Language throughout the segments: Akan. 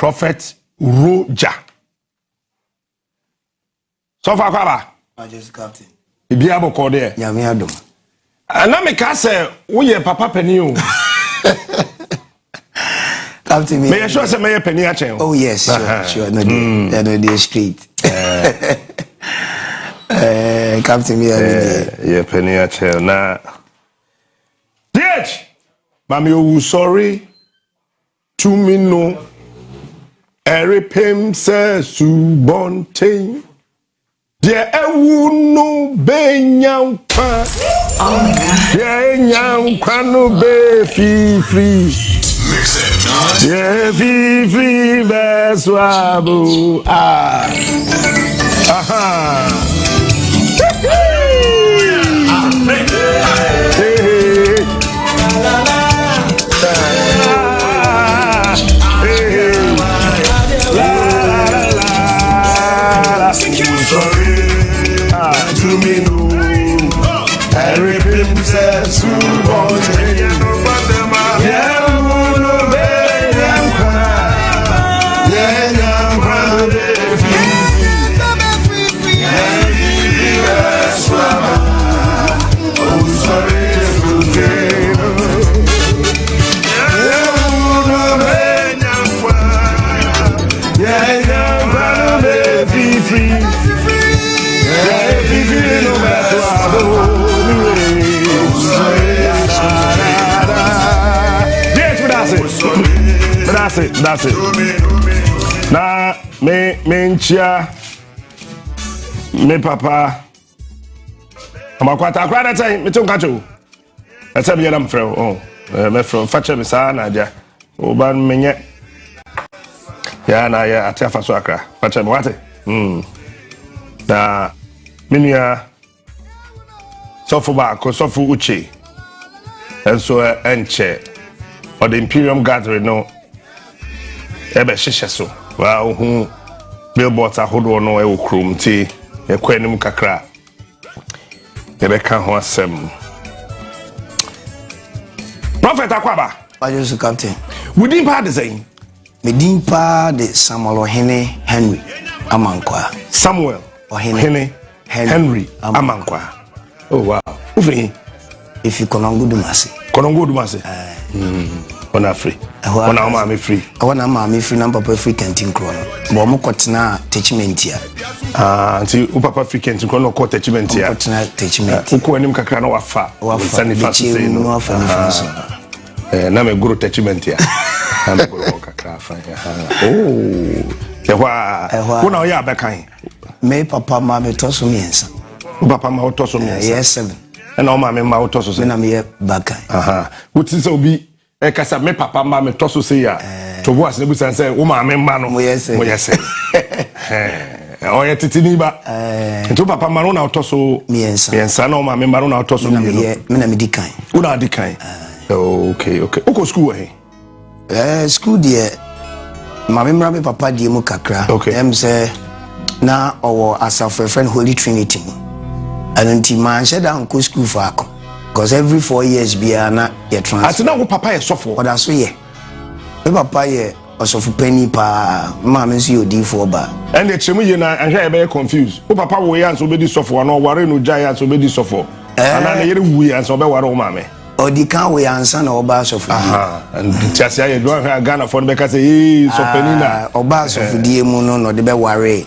Prophet Roger. Sɔfo akɔ aba. Biribiara bɔkɔɔ deɛ. Nyame adom. Na meka sɛ woyɛ papa panin o. Captain me. Meyɛ sure sɛ mɛyɛ panin akyɛn o. Oh yes, sure, sure. No deɛ, ɛno deɛ straight. Captain me ɛno deɛ. Yɛ panin akyɛn na. DH! Mami owu sɔre tumi no ɛrepem sɛ subɔnten. Deɛ ɛwu no bɛnya nkwa. Deɛ ɛnya nkwa no bɛfifiri. Deɛ fifiri bɛso abo. Ah. Aha. Hey, hey. Hey, hey. La, la, la, la. Ah, to me no. Every sɛ subɔnten. Deɛ ɛwu no bɛnya nkwa. Deɛ ɛnya nkwa no bɛfifiri. Deɛ bɛso aba. Owusɔre tumi no. Deɛ ɛwu no bɛnya nkwa. Deɛ ɛnya nkwa no bɛfifiri. Deɛ ɛfifiri no bɛso abo. Yes, medase, medase, medase. Na me nkyia me papa. Amakwata akora na sɛn mete nka kyɛ o. Ɛsɛ meyɛ na mfrɛ wo. Oh, mɛfrɛ wo. Fa kyɛ me saa na agya. Wo ba no menyɛ. Ya na yɛ ate afa so akra. Fa kyɛ me wate. Na me nua sɔfo baako, sɔfo Uche, nso ɛnkyɛ ɔde Imperium Gathering no ɛbɛhyehyɛ so. Wa ohu billboards ahodoɔ no ɛwɔ kurom nti yɛkɔ anim kakra yɛbɛka ho asɛm. Prophet Akwaba. Wagye so, Captain. Wo din paa de sɛn? Me din paa de Samuel Ɔhene Henry Amankwa. Samuel Ɔhene Ɔhene Henry Henry Amankwa. Amankwa. Oh wow. Wofiri he? Efi Kɔnɔngo Dumase. Kɔnɔngo Dumase. Ɔna afiri. Ɛhɔ Ɔna wo maame firi. Ɛhɔ na maame firi na papa firi Kɛntinkorɔ no. Bɔn ɔmo kɔtena Techimentia. Ah, nti wo papa firi Kɛntinkorɔ na ɔkɔɔ Techimentia. Ɔkɔtena Techimentia. Wokɔ anim kakra na wafa. Wafa. Nsa nifa so sei no. Na wafa nifa so. Na megoro Techimentia. Na megoro hɔ kakra afa. Oh. Ɛhɔ a. Ɛhɔ a. Wo na ɔyɛ abɛkan. Me papa ma me tɔ so mmiɛnsa. Wo papa ma wotɔ so mmiɛnsa. Yɛ seven. Ɛna wo maame ma wotɔ so Me sɛ. na meyɛ bakan. Aha. Wote sɛ obi ɛkasa me papa ma me tɔ so sei a. To bo ase na busa sɛ wo maame mma no. Moyɛ sɛ. Moyɛ sɛ. Ɔyɛ teteni ba. Nti wo papa ma no na wotɔ so Mmiɛnsa. mmiɛnsa na wo maame ma no na wotɔ so Me na mmienu. meyɛ me na medi kan. Wo na adi kan. Okay. Wokɔ school wɔ he? School deɛ, maame mmra me papa deɛ mu kakra. Okay. Ɛm sɛ na ɔwɔ asafo ɛfrɛ no Holy Trinity mu. Ɛno nti manhyɛ da nkɔ school faako. Because every 4 years biara na yɛ transfer. Ate na wo papa yɛ sɔfoɔ. Ɔda so yɛ. Me papa yɛ ɔsɔfo panyin paa. Me maame nso yɛ odiyifoɔ baa. Ɛnna kyerɛ mu yie na ahwɛ a yɛbɛyɛ confuse. Wo papa wo yɛ ansa wobɛdi sɔfoɔ anaa ɔware no gyae ansa wobɛdi sɔfoɔ? Anaa ne yere wuiɛ ansa ɔbɛware wo maame? Ɔdi kan wɔ yɛ ansa na ɔba asɔfodie. Aha. Nti ase ayɛ adwuma hwɛ a Ghanafoɔ no bɛka sɛ ee sɔpanin na. Ah, ɔba asɔfodie mu no na ɔde bɛware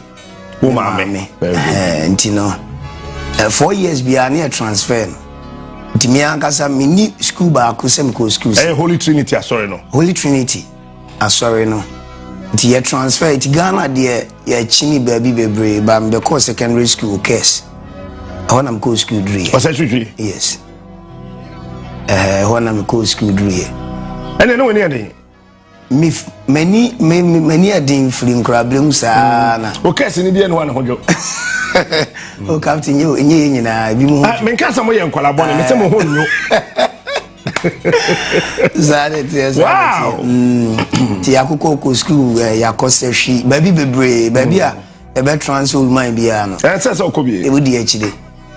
Wo maame. Very good. Nti no 4 years biara ne yɛ transfer no. Nti me ankasa menni school baako sɛ mekɔ school Ɛyɛ Holy Trinity asɔre no. Holy Trinity asɔre no. Nti yɛ transfer nti Ghana deɛ yɛkyini baabi bebree ba mebɛkɔɔ secondary school KES. Ɛhɔ na mekɔɔ school duruiɛ. Ɔsɛ twitwi. Yes. Ɛhɔ na mekɔɔ school duruiɛ. Ɛnna ne w'ani yɛ den. Me m'ani me me- m'ani ɛden firi nkorabere mu saa na. O kɛse ni bi ɛne hɔ a ne ho dwo. O Captain, nye nye yɛ nyinaa ebi mu ho. Ah, menka sɛ moyɛ nkwadaa bɔne, mesɛ mo ho nnwo. Saa de teɛ saa de teɛ. Nti yɛakokɔ kɔ school yɛakɔ sɛhwi baabi bebree baabi a yɛbɛ transfer man biara no. Ɛsɛ sɛ ɔkɔ bie. Ebi di akyire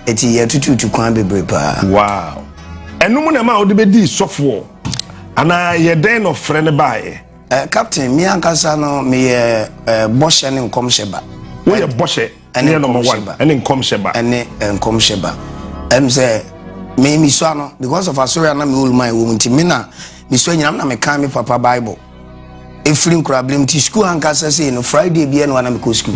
eti yɛtututu kwan bebree paa. Wow. Ɛno mu na ɛma a wode bɛdii sɔfoɔ anaa yɛ dɛn na ɔfrɛ no baeɛ? Captain, me ankasa no meyɛ bɔhyɛ ne nkɔmhyɛ ba. Woyɛ bɔhyɛ ne number one ɛne nkɔmhyɛ ba. Ɛne nkɔmhyɛ ba. Ɛm sɛ me misua no because of asɔre a na me old man wɔ mu nti me na misua nyinaa na meka me papa Bible. Efiri nkorabere mu ti school ankasa sei no, Friday bi ɛna na mekɔ school.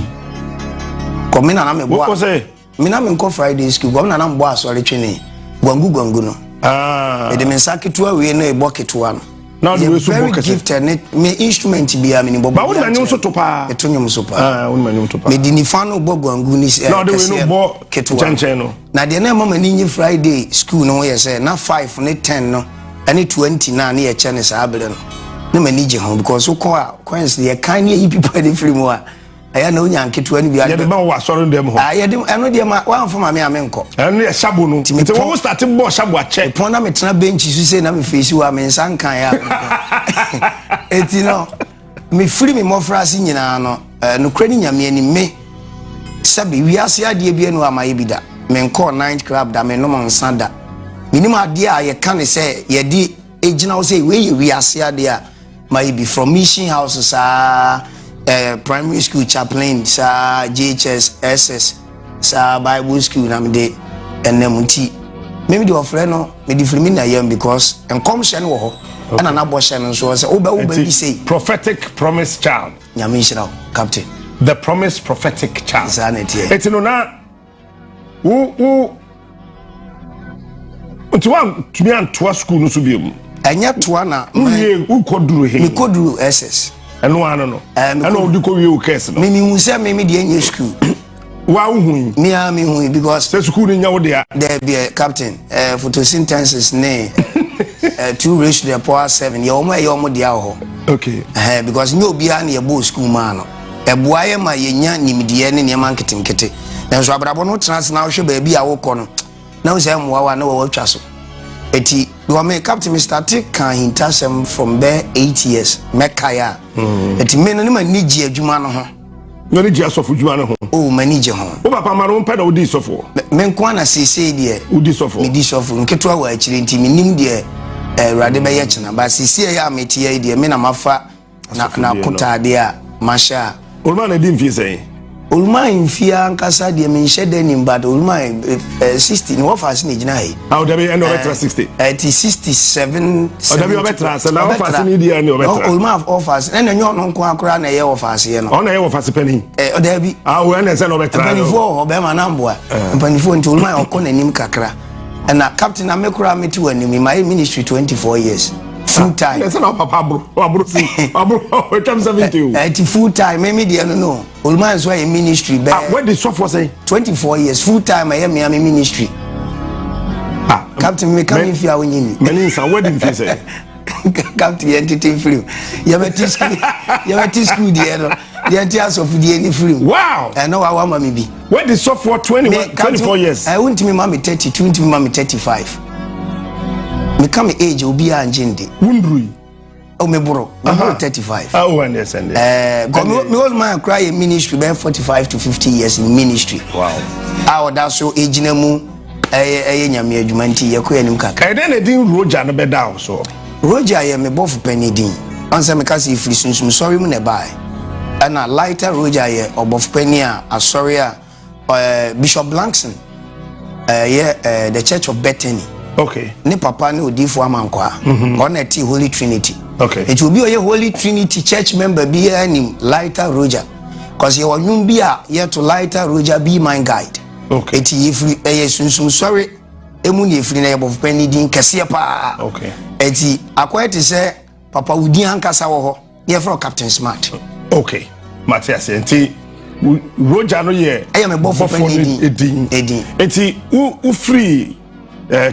Kɔ me na na mebɔ. Wokɔ sɛ? Me na menkɔ Friday school, kɔ me na na mebɔ asɔre twene gwangu gwangu no. Ah. Mede me nsa ketewa wei no ebɔ ketewa no. Na ɔde wei so bɔ very kɛse. Gifted ne me instrument biara me ni bɔ. Ba wo na nnwom so to paa. Ɛto nnwom so paa. Ah, wo na nnwom to paa. Mede nifa no bɔ gwangu ne Na ɔde wei no bɔ ketewa. Nkyɛnkyɛn no. Na deɛ na ɛma m'ani nye Friday school no ho yɛ sɛ na 5 ne 10 no ɛne 20 na ne yɛkyɛ ne saa abere no na m'ani gye ho because wokɔ a coins deɛ kan ne yɛyi pipa ne firi mu a, ɛyɛ na wonya nketewa no bi. Yɛde ma wɔ asɔre dɛm hɔ. Ah, yɛde ɛno deɛ ma woamfa ma me a, menkɔ. Ɛno yɛ sabo no. Nti wɔn start bɔ sabo akyɛ. Pɔn na metena bench so sei na mefeesi hɔ a, me nsa nkan a. Eti no mefiri me mmɔfra ase nyinaa no, nokorɛ ne Nyame anim, me sɛbe wiase adeɛ bi anu a mayɛ bi da. Menkɔɔ night club da, menom nsa da, menim adeɛ a yɛka ne sɛ yɛde gyina hɔ sɛ wei yɛ wiase adeɛ a mayɛ bi. From mission house saa, primary school chaplain saa, JHS, SS saa, Bible school na mede ɛnam. Nti meme deɛ ɔfrɛ no mede firi me na yam because nkɔmhyɛ no wɔ hɔ, ɛna n'abɔhyɛ no nso sɛ wobɛwo ba bi sei. Prophetic promise child. Nyame nhyira wo, Captain. The promise prophetic child. Saa na ɛteɛ. Eti no na wo nti woantumi antoa school no so bio mu? Ɛnyɛ toa na. Wowie, wokɔ duru he? Mekɔduru SS. Ɛno ano no ɛna wode kɔ wie wo kɛse no? Memehu sɛ meme deɛ nyɛ school. Wa wohu yi? Mea mehu yi because sɛ sukuu no nya wo dea. Daabi, Captain, photosynthesis ne 2 raised to the power 7 yɛ wɔn a ɛyɛ wɔn dea wɔ hɔ. Because nyɛ obiara na yɛbɔɔ sukuu maa no. Ɛboa yɛ ma yɛnya nimdeɛ ne nneɛma nketenkete, nanso abrabɔ no tena ase na wohwɛ baabi a wokɔ no na wo sɛ mmoa wa na wɔwɔ atwa so. Eti because me, Captain, me start ka ahintasɛm from bɛɛ 8 years mɛkae a. Eti me no ne ma ni gye adwuma no ho. N'ani gye asɔfo dwuma no ho? O, m'ani gye ho. Wo papa ma no wo mpɛ na wodi sɔfoɔ? Me nko ana seesei deɛ. Wodi sɔfoɔ? Medi sɔfo. Nketewa wɔ akyire nti menim deɛ Awurade bɛyɛ kyena ba. Seesei yɛ a mete yɛ yi deɛ, me na mafa na asɔfodie no. N'akotaadeɛ a mahyɛ a. Oluma na di mfie sɛn? Oluma mfie ankasa deɛ menhyɛ da nim, but Oluma 60 ne wɔfa ase na egyina ha yi. Ah, ɔdabi, ɛna ɔbɛtra 60. Ɛti 67. Ɔdabi, ɔbɛtra sɛ na ɔfa ase ne deɛ ɛne ɔbɛtra. Oluma ɔfa ase ɛna ɛnyɛ ɔno nko akora na ɛyɛ ɔfa aseɛ no. Ɔna ɛyɛ wɔfa ase panin? Ɔdabi. Ah, o, ɛna ɛsɛ na ɔbɛtra. Mpanimfoɔ wɔ hɔ bɛrima na mboa mpanimfoɔ nti Oluma yɛ ɔkɔ n'anim kakra. Ɛna Captain, na me koraa mete wɔ anim, ma yɛ ministry 24 years full time. Ɛsɛ na ɔpapa aboro aboro si aboro ɔtwam 70 o. Ɛti full time mímí deɛ no Oluma nso ayɛ ministry bɛɛ. Ah, wadi sɔfoɔ sɛn? 24 years full time, ɛyɛ Miami ministry. Ah. Captain, mi ka mi fi a wonyi mi. Mɛni nsa, wadi mfie sɛn? Captain, yɛn tete firim, yɛbɛti school, yɛbɛti school deɛ no, yɛn ti asɔfo deɛ ni firim. Ɛno wa wa ma mi bi. Wadi sɔfoɔ 21, 24 years? Ɛ, wuntumi ma mi 32, wuntumi ma mi 35. Mi ka mi age, obiara ngye ndi. Wunduru yi? O, mi boro 35. Ah, o, ɛnɛ sɛn de. Kɔ mi old man kura yɛ ministry bɛyɛ 45 to 50 years in ministry. A ɔda so egyina mu ɛyɛ Nyame adwuma nti yɛkɔ yɛ anim kakra. Ɛdɛn na edin Roger no bɛda wo so? Roger yɛ me bɔfo panyin din. Ɔn sɛ meka sɛ efiri sunsum sɔre mu na ɛbaeɛ. Ɛna Lighter Roger yɛ ɔbɔfo panyin a asɔre a Bishop Blankson ɛyɛ the Church of Bethany. Ne papa ne odiifo Amankwaa. Ɔna ɛte Holy Trinity. Nti obi a ɔyɛ Holy Trinity church member biara nim Lighter Roger. 'Cause yɛwɔ nnwom bi a yɛto, "Lighter Roger be my guide". Eti yɛfiri ɛyɛ sunsum sɔre emu na efiri na yɛ bɔfo panyin din kɛseɛ paa. Eti akɔyɛ te sɛ papa wo din ankasa wɔ hɔ ne yɛfrɛ wo Captain Smart. Okay, mate ase. Nti Roger no yɛ ɛyɛ me bɔfo panyin din din. Edin. Nti wo wofiri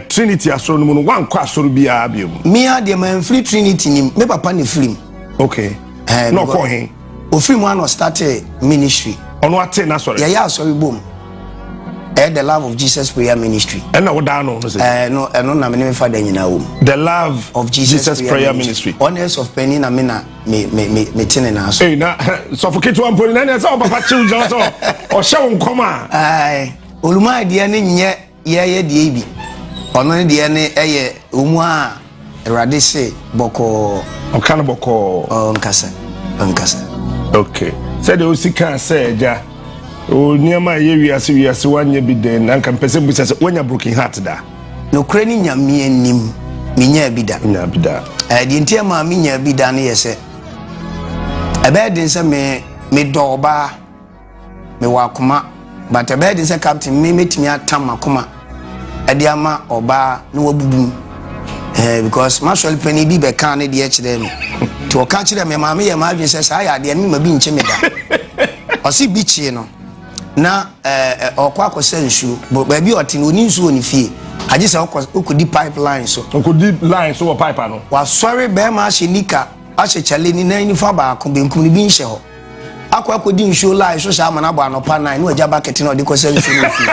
Trinity asɔre no mu no, wankɔ asɔre biara bio mu? Mia deɛ, ma nfiri Trinity nim, me papa ne firi mu. Na ɔkɔ he? Ofiri mu ana ɔstarte ministry. Ɔno ate n'asɔre? Yɛyɛ asɔre bom, ɛyɛ The Love of Jesus Prayer Ministry. Ɛna wodaa no no sɛ? No, ɛno na me ne me fada nyinaa wɔ mu. The Love of Jesus, Jesus Prayer Ministry. Ɔne ɛsɔfo panyin na me na me te ne nan so. Ee, na sɔfo ketewa mpo ni na ɛna sɛ ɔpapa kyew gyina sɛ ɔhyɛ wo nkɔm a. Ɛɛ, Oluma deɛ ne nyɛ yɛyɛ deɛ bi, ɔno ne deɛ ne ɛyɛ ɔmu a Awurade se bɔkɔɔ. Ɔka no bɔkɔɔ. Ɔnkasa, ɔnkasa. Okay. Sɛdeɛ wosi kaa sɛ agya, o nneɛma a ɛyɛ wiase wiase woanyɛ bi dɛn na nka mpɛ sɛ mbisa sɛ woanya broken heart da? Nokorɛ ne Nyame anim, menyaa bi da. Nyaa bi da. Ɛɛ deɛ nti ɛmaa menyaa bi da no yɛ sɛ, ɛbɛyɛ den sɛ me medɔ ɔbaa. Mewɔ akoma but ɛbɛyɛ den sɛ captain me mɛtumi atam makoma ɛde ama ɔbaa na wabubu mu eh, because masɔre panyin bi bɛka ne deɛ kyerɛ me nti ɔka kyerɛ me maame yɛ m'adwene sɛ saa yɛ adeɛ no mema bi nkye me da ɔse bi kyee no na eh, ɔkɔ akɔsɛ nsuo baabi ɔte no ɔni nsuo wɔ ne fie agye sɛ ɔkɔdi pipeline so ɔkɔdi line so wɔ pipe ano wasɔre bɛrima ahyɛ nika ahyɛ kyale ne nan nifa baako benkum no bi nhyɛ hɔ akɔ akɔdi nsuo line so saa ama no abɔ anɔpa nan na wagya bucket na ɔde kɔsɛ nsuo no fie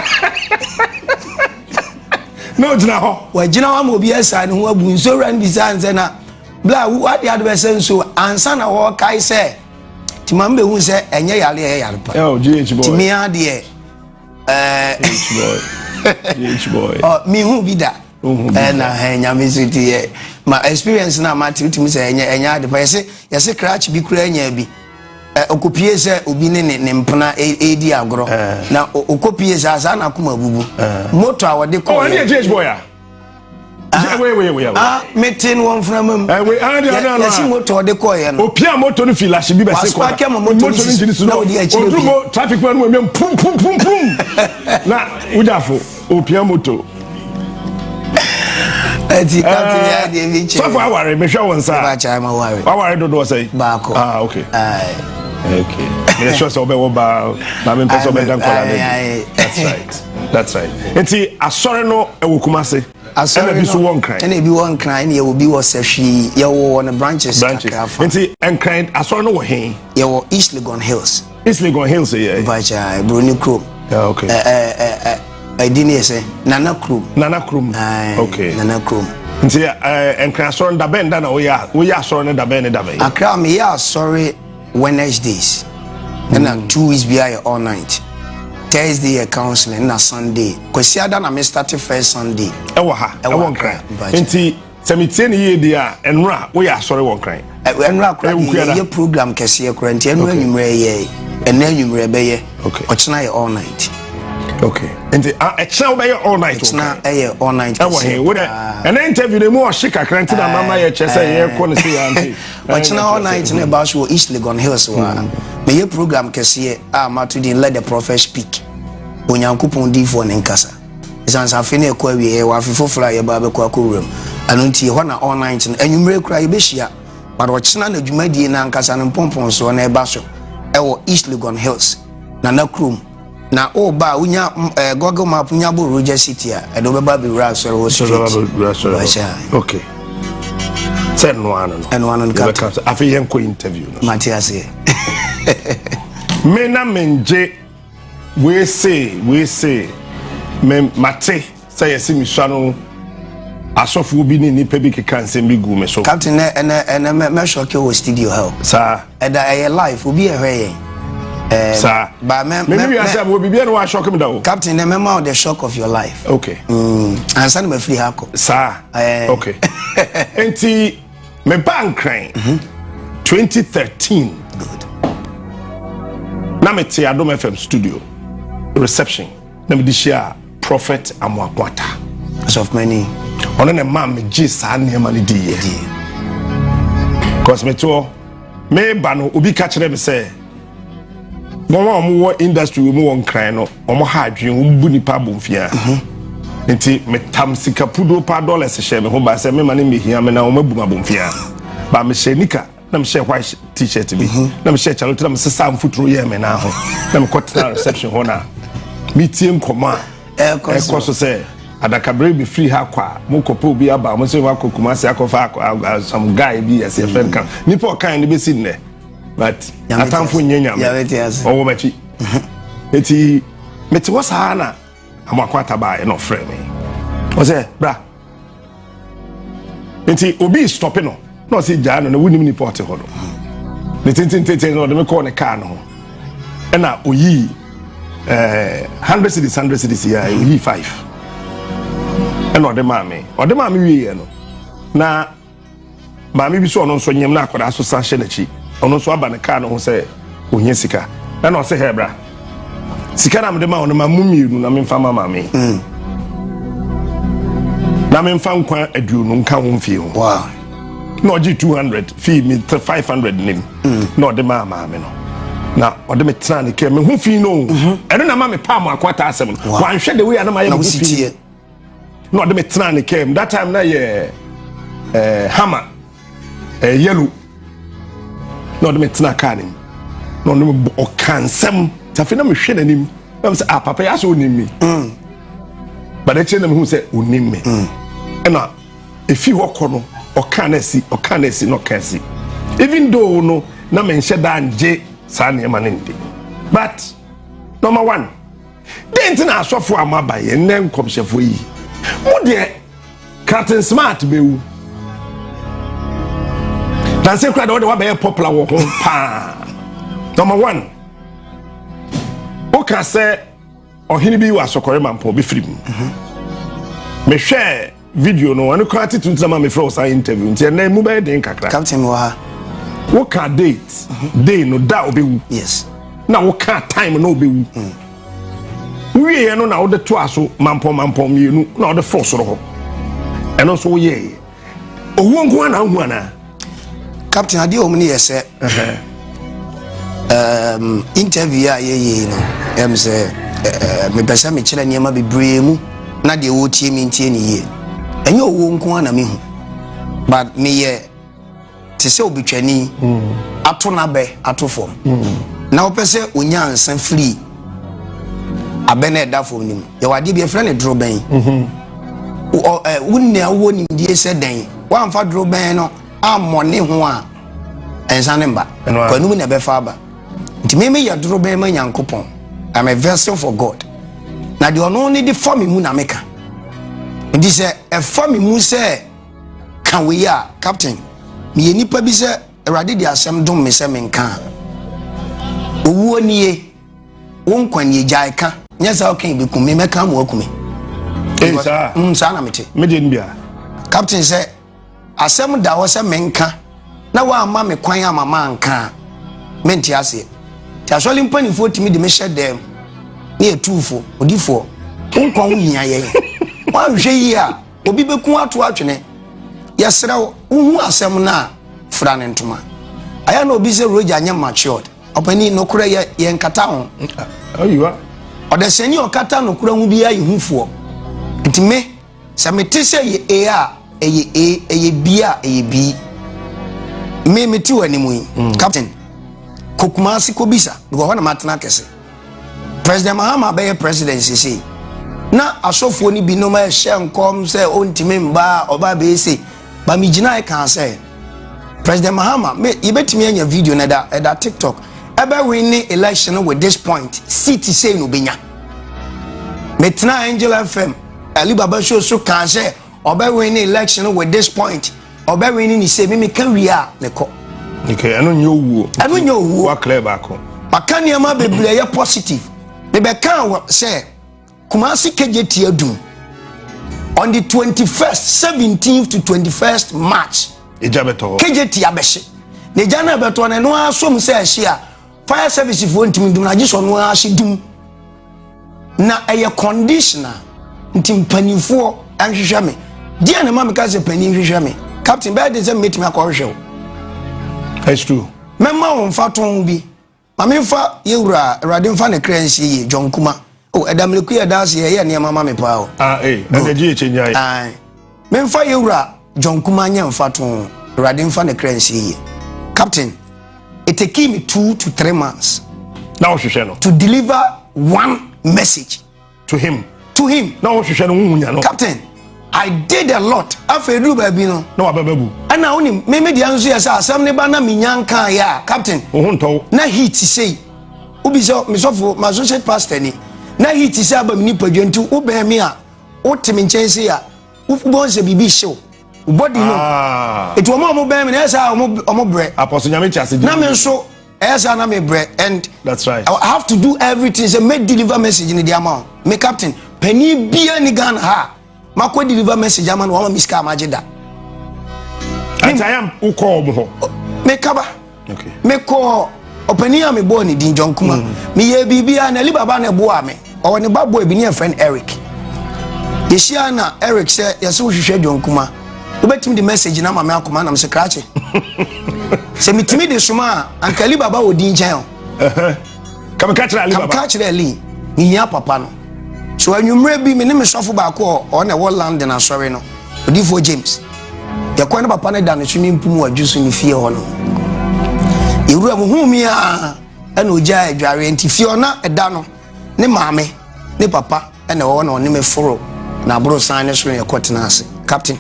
na ɔgyina hɔ wagyina hɔ ama obi asa ne ho abu nsuo wura no bisaa nsɛ na bla wade ade bɛsɛ nsuo ansa na wɔkae sɛ nti ma mbɛhu sɛ ɛnyɛ yare ɛyɛ yare pa oh, nti mea deɛ mehu bi da ɛna eh, nyame nso ti yɛ ma experience na ma te wotumi sɛ ɛnyɛ ɛnyɛ ade pa yɛse yɛse krakye bi kura nya bi ɔkɔpie sɛ obi ne ne ne mpena ɛredi agorɔ na ɔkɔpie saa saa na akoma abubu moto a wɔde kɔɔ yɛ ɔne boy a ah mete no wɔ mframa mu yɛsi moto ɔde kɔɔ yɛ no opia moto no fi lahye bi bɛse kɔ wasopake ma moto no sisi na ɔde akyire pie traffic man no wɔ pum pum pum pum na wogyafo Opia moto. Ɛti captain yɛ adeɛ bi kyerɛ. Sɔfo aware mehwɛ wɔn nsa. Ɛba kyɛ ma ware. Waware dodoɔ sɛ. Baako. Ah okay. Okay. Meyɛ sure sɛ wobɛwɔ baa na mempɛ sɛ wobɛda nkɔla no adi. That's right. That's right. Nti asɔre no ɛwɔ Kumase. Asɔre no ɛna bi so wɔ Nkran. Ɛna ebi wɔ Nkran ɛna yɛwɔ bi wɔ Sɛhwi yɛwɔ wɔ no branches. Branches. Nti Nkran asɔre no wɔ he? Yɛwɔ East Legon Hills. East Legon Hills yɛ. Mpakyɛ Buroni kurom. Yeah, okay. Ɛɛ ɛɛ ɛdi ni yɛ sɛ Nana kurom. Nana kurom. Okay. Nana kurom. Nti ɛɛ nkran asɔre no dabɛn da na woyɛ woyɛ asɔre no dabɛn ne dabɛn. Accra meyɛ asɔre Wednesdays ɛna 2 weeks bi ayɛ all night. Thursday yɛ counseling na Sunday. Kwasiada na me start first Sunday. Ɛwɔ ha ɛwɔ Nkran. Nti sɛ metie ne yie deɛ a, ɛnora woyɛ asɔre wɔ Nkran. Ɛnora kora deɛ yɛyɛ program kɛseɛ kora nti ɛnora anwummerɛ yɛ ɛnɛ anwummerɛ bɛyɛ ɔkyena yɛ all night. Okay. Nti ɛkyena wobɛyɛ all night. Ɛkyena ɛyɛ all night. Ɛwɔ he wo dɛ ɛnɛ interview no mu ɔhye kakra nti na mama yɛ kyerɛ sɛ yɛkɔ no sɛ yɛ ante. Ɔkyena all night no ɛba so wɔ East Legon Hills wɔ ha. Meyɛ program kɛseɛ a mato din Let the Prophet Speak. Onyankopɔn diifoɔ ne nkasa. Ɛsiane sɛ afe no ɛkɔ awieɛ, yɛwɔ afe foforɔ a yɛba abɛkɔ akɔwura mu. Ɛno nti ɛhɔ na all night no, anwummerɛ koraa yɛbɛhyia. But ɔkyena na dwumadie no ankasa no mpɔmpɔnsoɔ no ɛba so ɛwɔ East Legon Hills, Nana kurom. Na woba a wonya eh, Google map wonya bɔ Roger City a ɛde wobɛba abɛwura asɔre hɔ straight. Okay. Sɛ ɛno ano no. Ɛno ano no captain. Afei yɛnkɔ interview no. Mate aseɛ. Me na mengye wei se wei se me mate sɛ yɛse mesua no asɔfoɔ bi ne nnipa bi keka nsɛm bi gu me so. Captain nɛ ɛnɛ ɛnɛ mɛ shock wɔ studio ha o. Saa. Ɛda ɛyɛ live obi ɛhwɛ yɛn. Ɛɛ saa. Ba mɛ mɛ mɛ wiase a bibi ɛna wa shock mi da o. Captain nɛ mɛ ma wo the shock of your life. Okay. Ansa na ma firi ha kɔ. Saa. Ɛɛ. Okay. Nti me ba Nkran. 2013. Good. Na me te Adom FM studio reception na me de hyia Prophet Amoako Atta. Asɔfomani. Ɔno na ɛmaa me gye saa nneɛma no di yɛ. Cause me te hɔ meba no obi ka kyerɛ me sɛ wɔn a wɔwɔ industry wɔ mu wɔ Nkran no wɔn ha adwene wɔn bu nipa abomfia. Nti metam sika puduo paa dollars hyɛ me ho ba sɛ mema no mmehia me na wɔn abu me abomfia. Ba mehyɛ nika na mehyɛ white t-shirt bi na mehyɛ kyalote na mesesa mfuturo yɛɛ me nan ho na mekɔ tena reception hɔ na metie nkɔmɔ a ɛkɔ so sɛ adakabere bi firi ha kɔ a mokɔpɛ obi aba mo sɛ wakɔ Kumasi akɔfa some guy bi yɛsɛ yɛfrɛ no ka nipa ɔkan no bɛsi nnɛ but atamfo nyɛ nyame ɔwɔ m'akyi eti mete hɔ saa na Amoako Atta baeɛ na ɔfrɛ me ɔsɛ bra nti obi stɔpe no na ɔsɛ gyaa no na wonim nipa ɔte hɔ no ne tentententen na ɔde me kɔɔ ne kaa no ho ɛna oyii 100 cedis 100 cedis yɛ oyii 5 ɛna ɔde maa me ɔde maa me wieɛ no na. Maame bi so ɔno nso nyem na akwadaa so san hyɛ n'akyi. Ɔno nso aba ne kaa no ho sɛ ohia sika. Ɛna ɔsɛ hɛ bra. Sika na mede ma ɔno ma mu mmienu na memfa ma maame. Na memfa nkwa 20 nka ho mfie ho. Na ɔgye 200 fii me 500 nim. Na ɔde maa maame no. Na ɔde me tena ne kaa me ho fi no. Ɛno na ma me paa mo akwata asɛm no. Wanhwɛ the way a na mayɛ me ho fi. Na ɔde me tena ne kaa mu. That time na yɛ hammer yellow. Na ɔde me tena kaa ne mu. Na ɔne me ɔka nsɛm. Afei na mehwɛ n'anim. Na me sɛ ah papa yi asɛ onim me. But akyire na mehu sɛ onim me. Ɛna efi hɔ kɔ no ɔka na asi ɔka na asi na ɔka asi. Even though no na menhyɛ da ngye saa nneɛma no ndi. But number one, den nti na asɔfo a moaba yɛ nnɛ nkɔmhyɛfoɔ yi mo deɛ Captain Smart bɛwu. Nansi kura de wɔde wabɛyɛ popular wɔ ho paa. Number one, woka sɛ ɔhene bi wɔ asɔkɔre mampɔn bi firi mu. Mehwɛ video no ɔno koraa titiri ntina ma mefrɛ wo saa interview nti ɛnɛ mu bɛyɛ den kakra. Captain wɔ ha. Woka date, day no da ɔbɛwu. Yes. Na woka time na ɔbɛwu. Wowieɛ no na wode toa so mampɔn mampɔn mmienu na wode foro soro hɔ. Ɛno nso woyɛeɛ. Owuo nko ara na wohu anaa? Captain, adeɛ wɔ mu no yɛ sɛ interview a yɛyɛ no ɛm sɛ mepɛ sɛ mekyerɛ nneɛma bebree mu na deɛ wɔtie me ntie ne yie. Ɛnyɛ owuo nko ara na mehu, but meyɛ te sɛ obitwani ato n'abɛ ato fam na wopɛ sɛ onya nsa firi abɛ na ɛda fam no mu. Yɛwɔ adeɛ bi yɛfrɛ no dorobɛn. Wo nea wowɔ nimdie sɛ dɛn woamfa dorobɛn no ammɔ ne ho a ɛnsa ne mba kwanum na ɛbɛfa aba. Nti me meyɛ dorobɛn ma Nyankopɔn. I'm a vessel for God. Na deɛ ɔno ne de fa me mu na meka. Nti sɛ ɛfa me mu sɛ ka wei a, Captain, meyɛ nipa bi sɛ Awurade de asɛm dom me sɛ menka a, owuo nie, wo nkwa nie, gyae ka. Nyɛ saa ɔka yi bɛkum me, mɛka ama waku me. Saa saa na mete. Medeɛ no bia. Captain, sɛ asɛm da hɔ sɛ menka na woamma me kwan ama manka a, mente aseɛ. Nti asɔre mpanimfoɔ tumi de me hyɛ dɛm ne yɛtuufo, odifoɔ, wo nkwa ho hia yɛn. Woanhwɛ yie a, obi bɛku ato atwene. Yɛserɛ wo, wohu asɛm no a, fra ne ntoma. Ayɛ na obi sɛ Roger nyɛ matured. Ɔpani, nokorɛ yɛ yɛnkata ho. Ɔdasani ɔkata nokorɛ ho biara yɛ hufoɔ. Nti me, sɛ mete sɛ yɛ A a, ɛyɛ A, ɛyɛ B a, ɛyɛ B. Me, mete wɔ anim yi, Captain, kɔ Kumasi kɔbisa, because hɔ na matena kɛse. President Mahama bɛyɛ president sesei. Na asɔfoɔ no binom ɛhyɛ nkɔm sɛ ɔntumi mba, ɔba bɛyɛ sei. Ba me gyinae kaa sɛ, President Mahama, me yɛbɛtumi anya video no ɛda ɛda TikTok. Ɛbɛ win ne election with this point, seat sei na ɔbɛnya. Metena Angel FM, Ali Baba show so kaa sɛ ɔbɛ win ne election with this point, ɔbɛ win ne sei, me meka wie a mekɔ. Okay, ɛno nyɛ owuo. Ɛno nyɛ owuo. Wa clear baako. Maka nneɛma bebree ɛyɛ positive. Mebɛka wɔ sɛ Kumasi KJT adum on the 21st, 17th to 21st March. Egya bɛtɔ hɔ. KJT abɛhye. Na egya no ɛbɛtɔ no ɛno ara som sɛ ɛhye a fire service foɔ ntumi dum na agye sɛ ɔno ara hye dum. Na ɛyɛ conditioner nti mpanimfoɔ nhwehwɛ me. Deɛ na ɛma meka sɛ panin hwehwɛ me. Captain, bɛyɛ de sɛ mmetumi akɔhwehwɛ wo. It's true. Mɛma wo mfa bi. Ma memfa yɛwura Awurade mfa ne kra nsie yie, John Kuma. Oh, ɛda mmireku yɛ da ase ɛyɛ nneɛma ma me paa o. Ah, eh, ɛna gye yɛ nyae. Aye. Memfa yɛwura John Kuma nyɛ mfa to Awurade mfa ne kra nsie yie. Captain, it take me 2 to 3 months. Na wohwehwɛ no. To deliver one message. To him. To him. Na wohwehwɛ no wohu nya no. Captain, I did a lot. Afei duru baabi no. Na wabɛbɛ bu. Ɛna wonim, me me deɛ nso yɛ sɛ asɛm ne ba na menya nkaa yɛ a, Captain. Wo ho ntɔ wo. Na heat sei. Wobi sɛ mesɔfo, my associate pastor ni. Na heat sei aba me nipadwa nti wobɛn me a, wote me nkyɛn sei a, wobɛhu sɛ biribi hyew. Wo body no. Eti wɔn a wɔn bɛn me na ɛyɛ sɛ wɔn brɛ. Apostle Nyame te ase. Na me nso ɛyɛ sɛ na me brɛ and. That's right. I have to do everything sɛ me deliver message ni di ama wo. Me captain, panin bia ni Ghana ha. Makɔ deliver message ama no, wama me sika amagye da. Ɛnti ayɛ wokɔɔ ɔmo hɔ? Mekaba. Mekɔɔ ɔpanin a mebɔɔ ne din John Kuma. Meyɛɛ biribiara na Ali Baba na ɛboaa me. Ɔwɔ ne ba boy bi ne yɛfrɛ no Eric. Yɛhyia na Eric sɛ yɛsɛ wohwehwɛ John Kuma. Wobɛtumi de message no ama me akoma nam sɛ krakye. Sɛ metumi de soma a anka Ali Baba wɔ din nkyɛn o. Kamka kyerɛ Ali Baba. Kamka kyerɛ Ali. Mehia papa no. So anwummerɛ bi me ne me sɔfo baako a ɔna ɛwɔ London asɔre no, Odiyifoɔ James. Yɛkɔ ne papa no da no swimming pool mu wɔ adwo ne fie hɔ no. Yɛwura mu huu mi a ɛna ogyaa adwareɛ nti fie ɔna ɛda no ne maame ne papa ɛna ɛwɔ na ɔne me foro na aborosan ne soro yɛkɔ tena ase. Captain,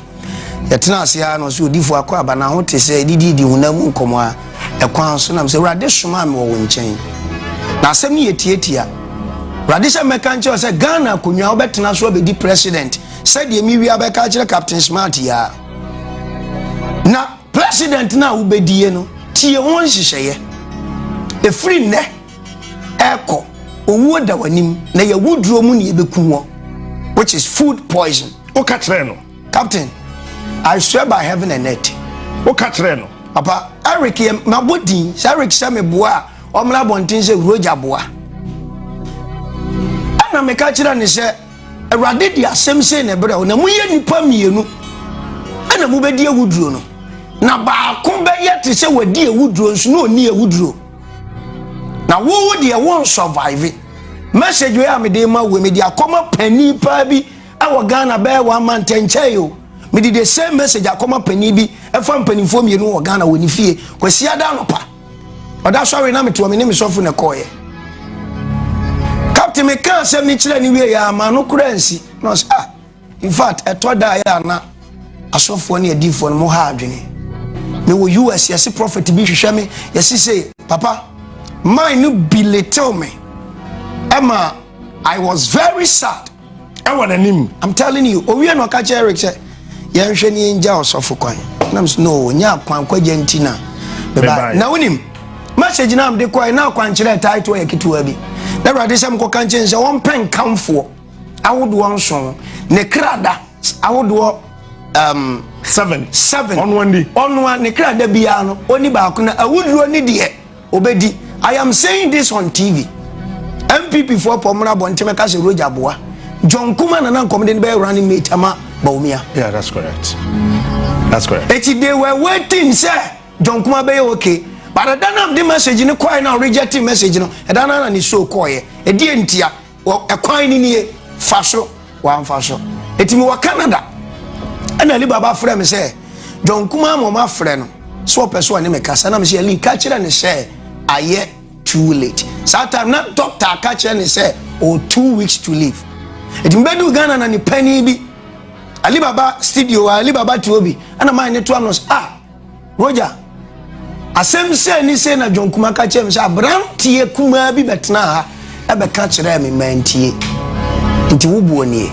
yɛtena ase ara na ɔsɛ odiyifoɔ akɔ aba na ho te sɛ dididi honam mu nkɔmmɔ a ɛkwan so nam sɛ Awurade somaa me wɔ wo nkyɛn. Na asɛm no yɛ tiatia. Awurade sɛ mɛka nkyerɛ sɛ Ghana akonnwa wobɛtena so abɛdi president sɛdeɛ me wia bɛka akyerɛ Captain Smart yi ara. Na president no a wobɛdie no, tie ho nhyehyɛeɛ. Ɛfiri nnɛ ɛkɔ, owuo da w'anim na yɛwuduro mu ne yɛbɛku wɔ, which is food poison. Woka kyerɛ no? Captain, I swear by heaven and earth. Woka kyerɛ no? Papa, Eric yɛ mabɔ din sɛ Eric sɛ meboa a ɔmmra abɔnten sɛ Roger boa. Ɛna meka kyerɛ ne sɛ Awurade de asɛm sei na ɛbrɛ wo, na moyɛ nnipa mmienu ɛna mobɛdi awuduro no, na baako bɛyɛ te sɛ wadi awuduro nso na ɔnni awuduro, na wowo deɛ wo nsurvive. Message wei a mede ma wo, mede akɔma panin paa bi ɛwɔ Ghana bɛyɛ one month nkyɛn o. Mede the same message akɔma panin bi ɛfa mpanimfoɔ mmienu wɔ Ghana wɔ ne fie Kwasi ada anɔpa. Ɔda sɔre na mete hɔ, me ne me sɔfo na ɛkɔɔyɛ. Captain meka asɛm no kyerɛ ne wie yɛ ama no koraa nsi. Na ɔsɛ ah, in fact ɛtɔ da yɛ ana asɔfoɔ ne adiifoɔ no mo ha adwene. Mewɔ US yɛse prophet bi hwehwɛ me, yɛse sei, papa mine no belittle me. Ɛma I was very sad. Ɛwɔ n'anim. I'm telling you, owie na ɔka kyerɛ Eric sɛ yɛnhwɛ ne yɛngya ɔsɔfo kwan. Na m no, nyɛ akwan kwagya nti na meba. Na wonim, message na mede kɔe na akwankyerɛ title yɛ ketewa bi. Na Awurade sɛ mekɔka nkyɛn sɛ wɔmpɛ nkamfoɔ ahodoɔ nson, ne krada ahodoɔ seven. Seven. Ɔno ani. Ɔno ne krada biara no, ɔni baako na awuduro ne deɛ obedi. I am saying this on TV. MPP foɔ pɔ mmra abɔnten mɛka sɛ Roger boa. John Kuma na na nkɔmde no bɛyɛ running mate ama Bawumia. Yeah, that's correct. That's correct. Eti they were waiting sɛ John Kuma bɛyɛ okay. But ɛda na de message no kɔɛ na rejecting message no, ɛda na na ne show kɔɛ. Ɛdeɛ ntia, ɛkwan ni nie, fa so, wamfa so. Eti mi wɔ Canada, ɛna Ali Baba frɛ me sɛ John Kuma ama ɔma frɛ no sɛ ɔpɛ so ɔne me kasa, na me sɛ Ali ka kyerɛ ne sɛ ayɛ too late. Saa time na doctor ka kyerɛ ne sɛ ɔwɔ 2 weeks to live. Eti mi bɛdu Ghana na ne panyin bi Ali Baba studio Ali Baba te obi, ɛna maa ne to ano sɛ ah Roger, asɛm sei ne sei na John Kuma ka kyerɛ me sɛ aberanteɛ kumaa bi bɛtena ha ɛbɛka kyerɛɛ me mantie, nti wo boɔ nie.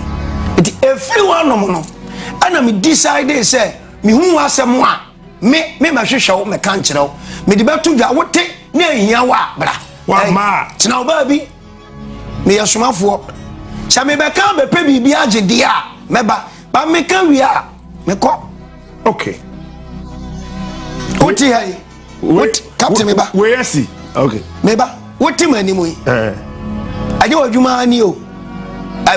Nti ɛfiri hɔnom no ɛna me decide sɛ mehu w'asɛm a me me mɛhwehwɛ wo mɛka nkyerɛ wo, mede bɛto dwa, wote na ɛhia wo a bra. Tena wo baabi, meyɛ somafoɔ, sɛ mebɛka bɛpɛ biribi agye deɛ a mɛba, ba meka wie a mekɔ. Okay. Wote ha yi. Wote captain meba. Wei asi. Okay. Meba. Wote m'anim yi. Eh. Ɛnyɛ w'adwuma ani o.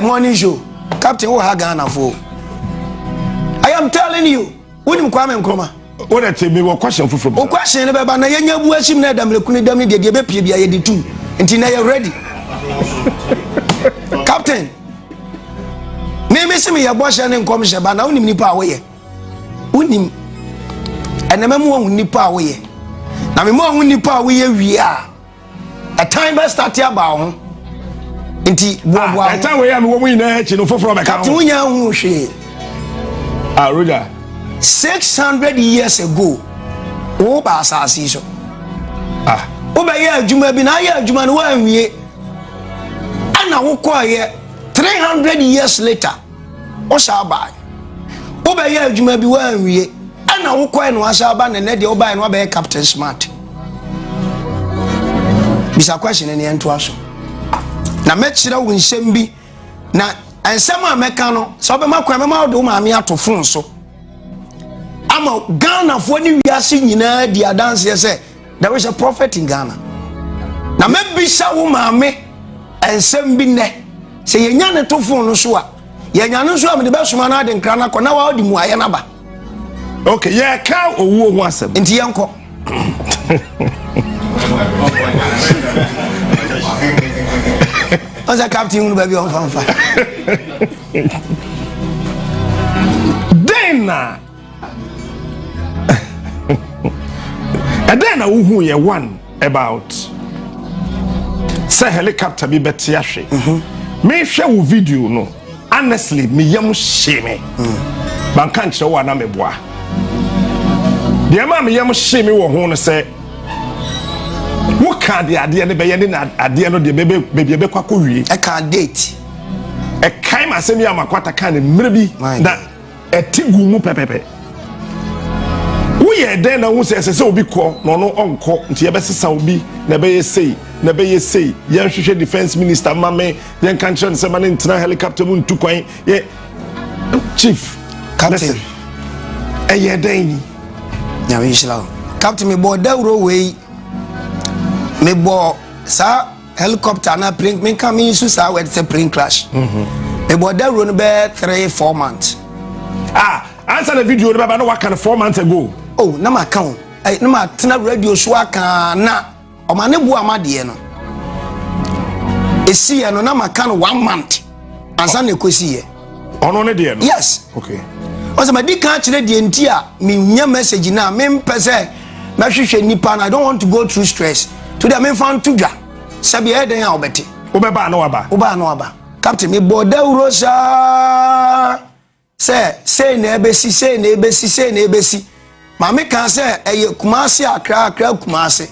Morning show. Captain wo ha Ghana fo. I am telling you. Wonim Kwame Nkrumah. Wo na te me wɔ question foforɔ. Wo question no bɛba na yɛnya bu asim na ɛda mmerɛkunu dam ne deɛ deɛ bɛpie bia yɛde tum. Nti na yɛ ready. Captain. Me me se meyɛ bɔhyɛ ne nkɔmhyɛ ba na wonim nipa a woyɛ. Wonim. Ɛnɛ mɛmu ahu nipa a woyɛ. Na memu ahu nipa a woyɛ wie a ɛtan bɛ start aba wo ho. Nti boaboa ho. Ɛtan wei a mewɔ mu nyinaa akyi no foforɔ bɛka ho. Captain wonya hu hwee. Ah, Roger. 600 years ago, wo ba asase yi so. Ah. Wobɛyɛ adwuma bi na ayɛ adwuma no woanwie. Ɛna wokɔɔyɛ 300 years later, wohyɛ abae. Wobɛyɛ adwuma bi woanwie. Ɛna wokɔɛ na wahyɛ aba na ɛnɛ deɛ wobaeɛ no wabɛyɛ Captain Smart. Bisa question ne yɛntoa so. Na mɛkyerɛ wo nsɛm bi, na nsɛm a mɛka no sɛ wobɛma kwan mɛma wode wo maame ato phone so. Ama Ghanafoɔ ne wiase nyinaa di adanseɛ sɛ there is a prophet in Ghana. Na mɛbisa wo maame nsɛm bi nnɛ sɛ yɛnya ne to fon no so a yɛnya no nso a mede bɛsoma no ade nkra no akɔ na wa ɔde mu ayɛ no aba. Ok, yɛka owuo ho asɛm. Nti yɛnkɔ. Ɔsɛ captain hunu baabi ɔmfa mfa. Dɛn na ɛdɛn na wohu yɛ one about sɛ helicopter bi bɛte ahwe. Mehwɛ wo video no honestly me yam hye me. Manka nkyerɛ wo a na meboa. Deɛ ma me yam hye me wɔ ho no sɛ woka deɛ adeɛ no bɛyɛ ne na adeɛ no deɛ bɛbɛ baabi ɛbɛkɔ akɔwie. Ɛka date. Ɛkae ma asɛm yi a makwata ka ne mmerɛ bi na ɛte gu mu pɛpɛpɛ. Woyɛ dɛn na wohu sɛ ɛsɛ sɛ obi kɔ na ɔno ɔnkɔ nti yɛbɛsesa obi na ɛbɛyɛ sei na ɛbɛyɛ sei yɛnhwehwɛ defence minister ma me yɛnka nkyerɛ no sɛ ma ne ntena helicopter mu ntu kwan yɛ chief captain ɛyɛ dɛn ni. Nyame nhyira wo captain mebɔ dawuro wei mebɔ saa helicopter na plane menka me nso saa word sɛ plane crash mebɔ dawuro no bɛyɛ 3 4 months. Ah, ansa na video no bɛba na waka no 4 months ago. Oh, na maka o, na matena radio so aka na ɔma ne boa ma deɛ no ɛsiiɛ no na maka no one month ansa na ɛkɔsiiɛ. Ɔno ne deɛ no? Yes. Okay. Ɔsɛ madi kan kyerɛ deɛ nti a menya message no a mempɛ sɛ mɛhwehwɛ nipa no. I don't want to go through stress to deɛ memfa nto dwa sɛbi ɛyɛ dɛn a wobɛte. Wobɛba na waba. Wobaa na waba. Captain, mebɔ dawuro saa sɛ sei na ɛbɛsi, sei na ɛbɛsi, sei na ɛbɛsi. Maame kan sɛ ɛyɛ Kumase, Akra, Akra, Kumase.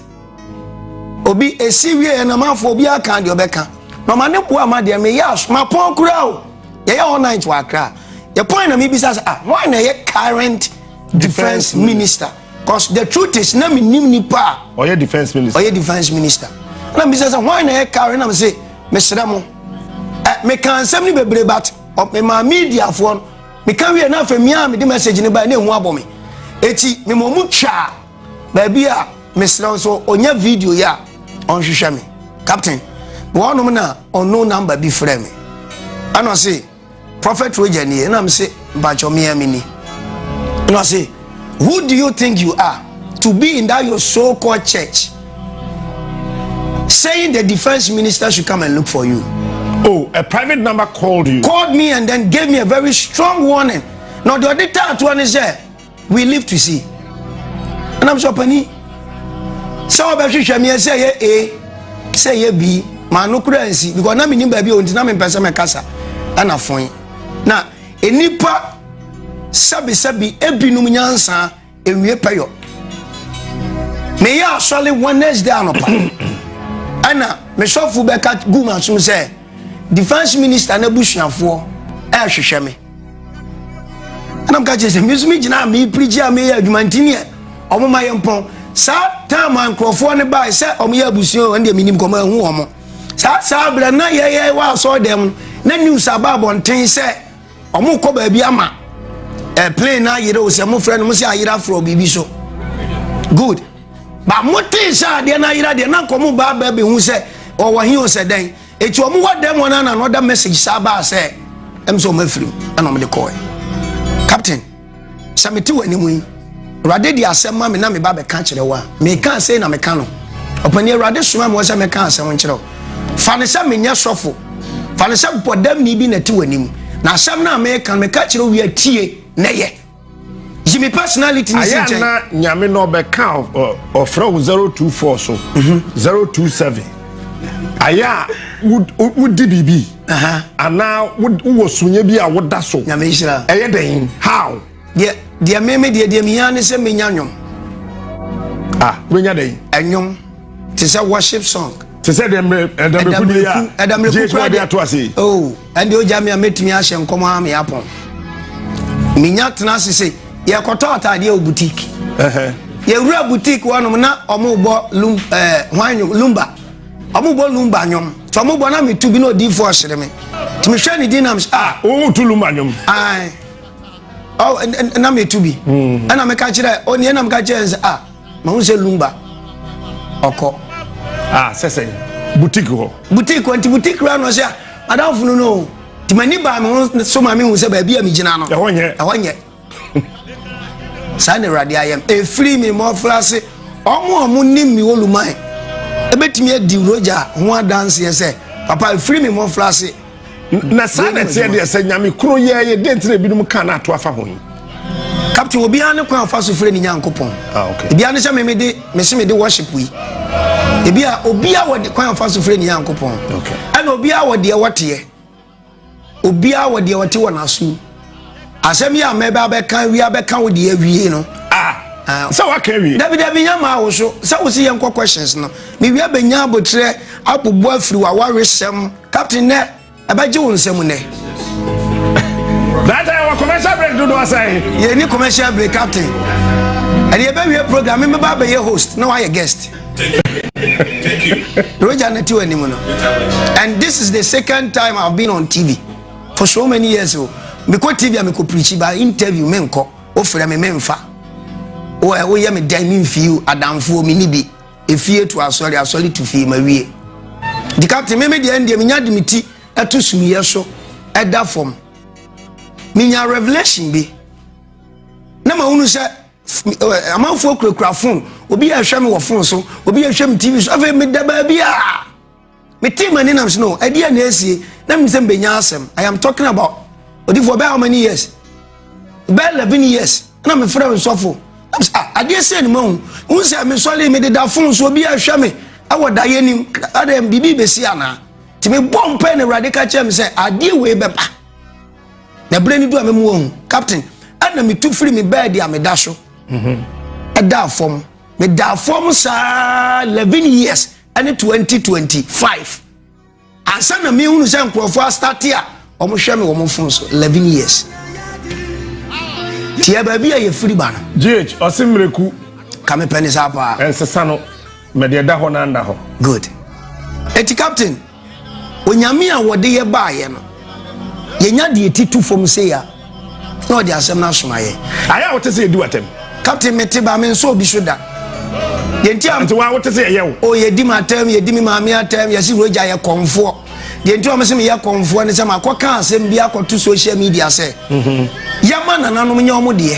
Obi esi wie na manfo obi aka deɛ ɔbɛka na ɔma ne boa ma deɛ meyɛ aso mapɔn koraa o. Yɛyɛ all night wɔ Akra. Yɛ pɔn na mebisa sɛ, ah, wɔn na ɛyɛ current defence minister? 'Cause the truth is na mi nim nipa a ɔyɛ defence minister. Ɔyɛ defence minister na mebisa sɛ wɔn na ɛyɛ current na me se mesrɛ mo ɛ meka nsɛm no bebree, but mema mediafoɔ no meka wie na afei mia mede message no ba na ehu abɔ me eti mema ɔmo twa baabi a mesrɛ so ɔnya video yi a ɔnhwehwɛ me. Captain, wɔnom na ɔno number bi frɛ me ɛna ɔse, "Prophet Roger nie." Ɛna me se, "Mpakyɛ mea me ni." Ɛna ɔse, "Who do you think you are to be in that your so called church saying the defense minister should come and look for you?" Oh, a private number called you. Called me and then gave me a very strong warning. Now the other time to say, "We live to see." And I'm so penny. Sɛ wɔbɛhwehwɛ me sɛ ɛyɛ A, sɛ ɛyɛ B, maa no kura nsi because na menim baabi a ɔnti na mempɛ sɛ mɛkasa ɛna fon na nnipa sɛbisɛbi ebinom nyansa ewie pɛyɔ. Meyɛ asɔre Wednesday anɔpa ɛna mesɔfo bɛka gu ma som sɛ defence minister n'abusuafoɔ ɛrehwehwɛ me ɛna mka kyerɛ sɛ me nso megyina a mepreakyi a meyɛ adwuma nti neɛ ɔmo ma yɛ mpɔn saa time a nkurɔfoɔ no bae sɛ ɔmo yɛ abusua o, ɛno deɛ menim kɔmɔ ɛhu ɔmo saa berɛ na yɛyɛ wɔ asɔre dɛm no na news aba abɔnten sɛ ɔmo kɔ baabi ama ɛ plane na ayere o sɛ mo frɛ no mo sɛ ayere aforɔ biribi so good ba mo tee sɛ adeɛ no ayera deɛ na nkɔmo ba aba bɛhu sɛ ɔwɔ he o sɛ dɛn eti ɔmo wɔ dɛm wɔn ana another message saa baa sɛ ɛm sɛ ɔmo afiri mu ɛna ɔmo de kɔɛ. Captain, sɛ mete wɔ anim yi, Awurade de asɛm ma me na meba bɛka kyerɛ wo a meka sei na meka no ɔpani Awurade soma me wɔ sɛ meka asɛm nkyerɛ wo. Fa ne sɛ menyɛ sɔfo, fa ne sɛ bɔdamni bi na ɛte wɔ anim na asɛm no a meka no meka kyerɛ wo wie tie na yɛ yi me personality ni si ayɛ nkyɛn. Na Nyame na ɔbɛka ɔfrɛ wo 024 so 027 ayɛ a wodi biribi anaa wowɔ sunyɛ bi a woda so. Nyame nhyira. Ɛyɛ dɛn? How? Deɛ meme deɛ mehia ne sɛ menya nnwom. Ah, wobɛnya dɛn? Ɛnwom te sɛ worship song. Te sɛ deɛ mmerɛ ɛdammerɛku deɛ a ɛdammerɛku GH kura de ato ase yi. Oh, ɛnde ogya me a mɛtumi ahyɛ nkɔmɔ a meyɛ menya tena ase se yɛkɔtɔ ataadeɛ wɔ boutique. Yɛwura boutique hɔnom na ɔmo bɔ lum ɛɛ hwan nnwom? Lumba. Ɔmo bɔ lumba nnwom nti ɔmo bɔ na metu bi na odiifoɔ ɔhyere me nti mehwɛ ne din nam sɛ ah. Wotu lumba nnwom? Ae. Oh, na metu bi. Ɛna meka kyerɛ ɔni ɛna meka kyerɛ sɛ ah mahu sɛ Lumba ɔkɔ. Ah sɛ sɛ boutique hɔ. Boutique hɔ nti boutique kura no ɔsɛ madamfo no no nti m'ani baa me ho so ma mehu sɛ baabi a megyina no. Ɛhɔ nyɛ. Ɛhɔ nyɛ. Saa na Awurade ayɛ m. Ɛfiri me mmɔfra ase ɔmo a ɔmo nim me wɔ Luman ɛbɛtumi adi Roger ho adanseɛ sɛ papa ɛfiri me mmɔfra ase. Na saa na ɛteɛ deɛ sɛ nyame koro yɛ yɛ deɛ nti na ebinom ka na ato afa ho yi. Captain obiara ne kwan afa so frɛ ne Nyankopɔn. Ah, okay. Ebiara ne sɛ me mede mese mede worship yi. Ebi a obiara wɔ kwan afa so frɛ ne Nyankopɔn. Okay. Ɛna obiara wɔ deɛ wɔteɛ. Obiara wɔ deɛ ɔte wɔ n'asom. Asɛm yi a mɛba abɛka wie abɛka wo deɛ awie no. Ah. Ah. Sɛ waka awie. Dabi dabi nya maa wo so. Sɛ wo se yɛnkɔ questions no. Mewie bɛnya abotrɛ abobo afiri w'awaresɛm. Captain nɛ ɛbɛgye wo nsam nɛ. That time wɔ commercial break dodoɔ sɛn. Yɛni commercial break captain. Ɛne yɛbɛwie program me mɛba abɛyɛ host na wayɛ guest. Thank you. Roger na ti wɔ anim no. And this is the second time I've been on TV for so many years o. Mekɔ TV a mekɔ preachi ba interview menkɔ. Wofrɛ me memfa. Woyɛ me dɛn memfii adamfoɔ me ni bi. Efie to asɔre, asɔre to fie mawie. Nti captain me me deɛ ndeɛ menya de me ti ɛto sumiyɛ so ɛda fam. Menya revelation bi. Na mahunu sɛ amanfoɔ kurakura phone, obi a ɛhwɛ me wɔ phone so, obi a ɛhwɛ me TV so, afei meda baabi a metee m'ani nam so no, ɛdeɛ na ɛsie, na menim sɛ mbɛnya asɛm. I am talking about odifoɔ bɛyɛ how many years? Bɛyɛ 11 years. Na mefrɛ nsɔfo. Ah, adeɛ sɛ ne mahu. Wohu sɛ mesɔre mededa phone so, obi a ɛhwɛ me ɛwɔ daeɛ nim, adɛ biribi bɛsi anaa? Nti mebɔ mpae na Awurade ka kyerɛ me sɛ adeɛ wei bɛba. Na berɛ no du a mɛmu ahu. Captain, ɛna metu firi me bɛɛde a meda so. Ɛdaa fam. Medaa fam saa 11 years ɛne 2025. Ansa na mehunu sɛ nkurɔfoɔ astate a wɔhwɛ me wɔn phone so 11 years. Tiɛ baabi a yɛfiri ba no. GH, ɔse mmereku. Ka mepɛ ne saa paa. Ɛnsesa no, mɛde ɛda hɔ na nda hɔ. Good. Eti captain, Onyame a wɔde yɛ baayɛ no, yɛnya deɛ ti to fam sei a, na ɔde asɛm no asoma yɛ. Ayɛ a wote sɛ yɛdi w'atɛm. Captain mete ba me nsɔ obi so da. Deɛ nti a Nti wa wote sɛ yɛyɛ wo. O yɛdi me atɛm, yɛdi me maame atɛm, yɛse Roger yɛ kɔmfoɔ. Deɛ nti a wɔn se meyɛ kɔmfoɔ ne sɛ makɔka asɛm bi akɔto social media sɛ yɛma nananom nyɛ wɔn deɛ,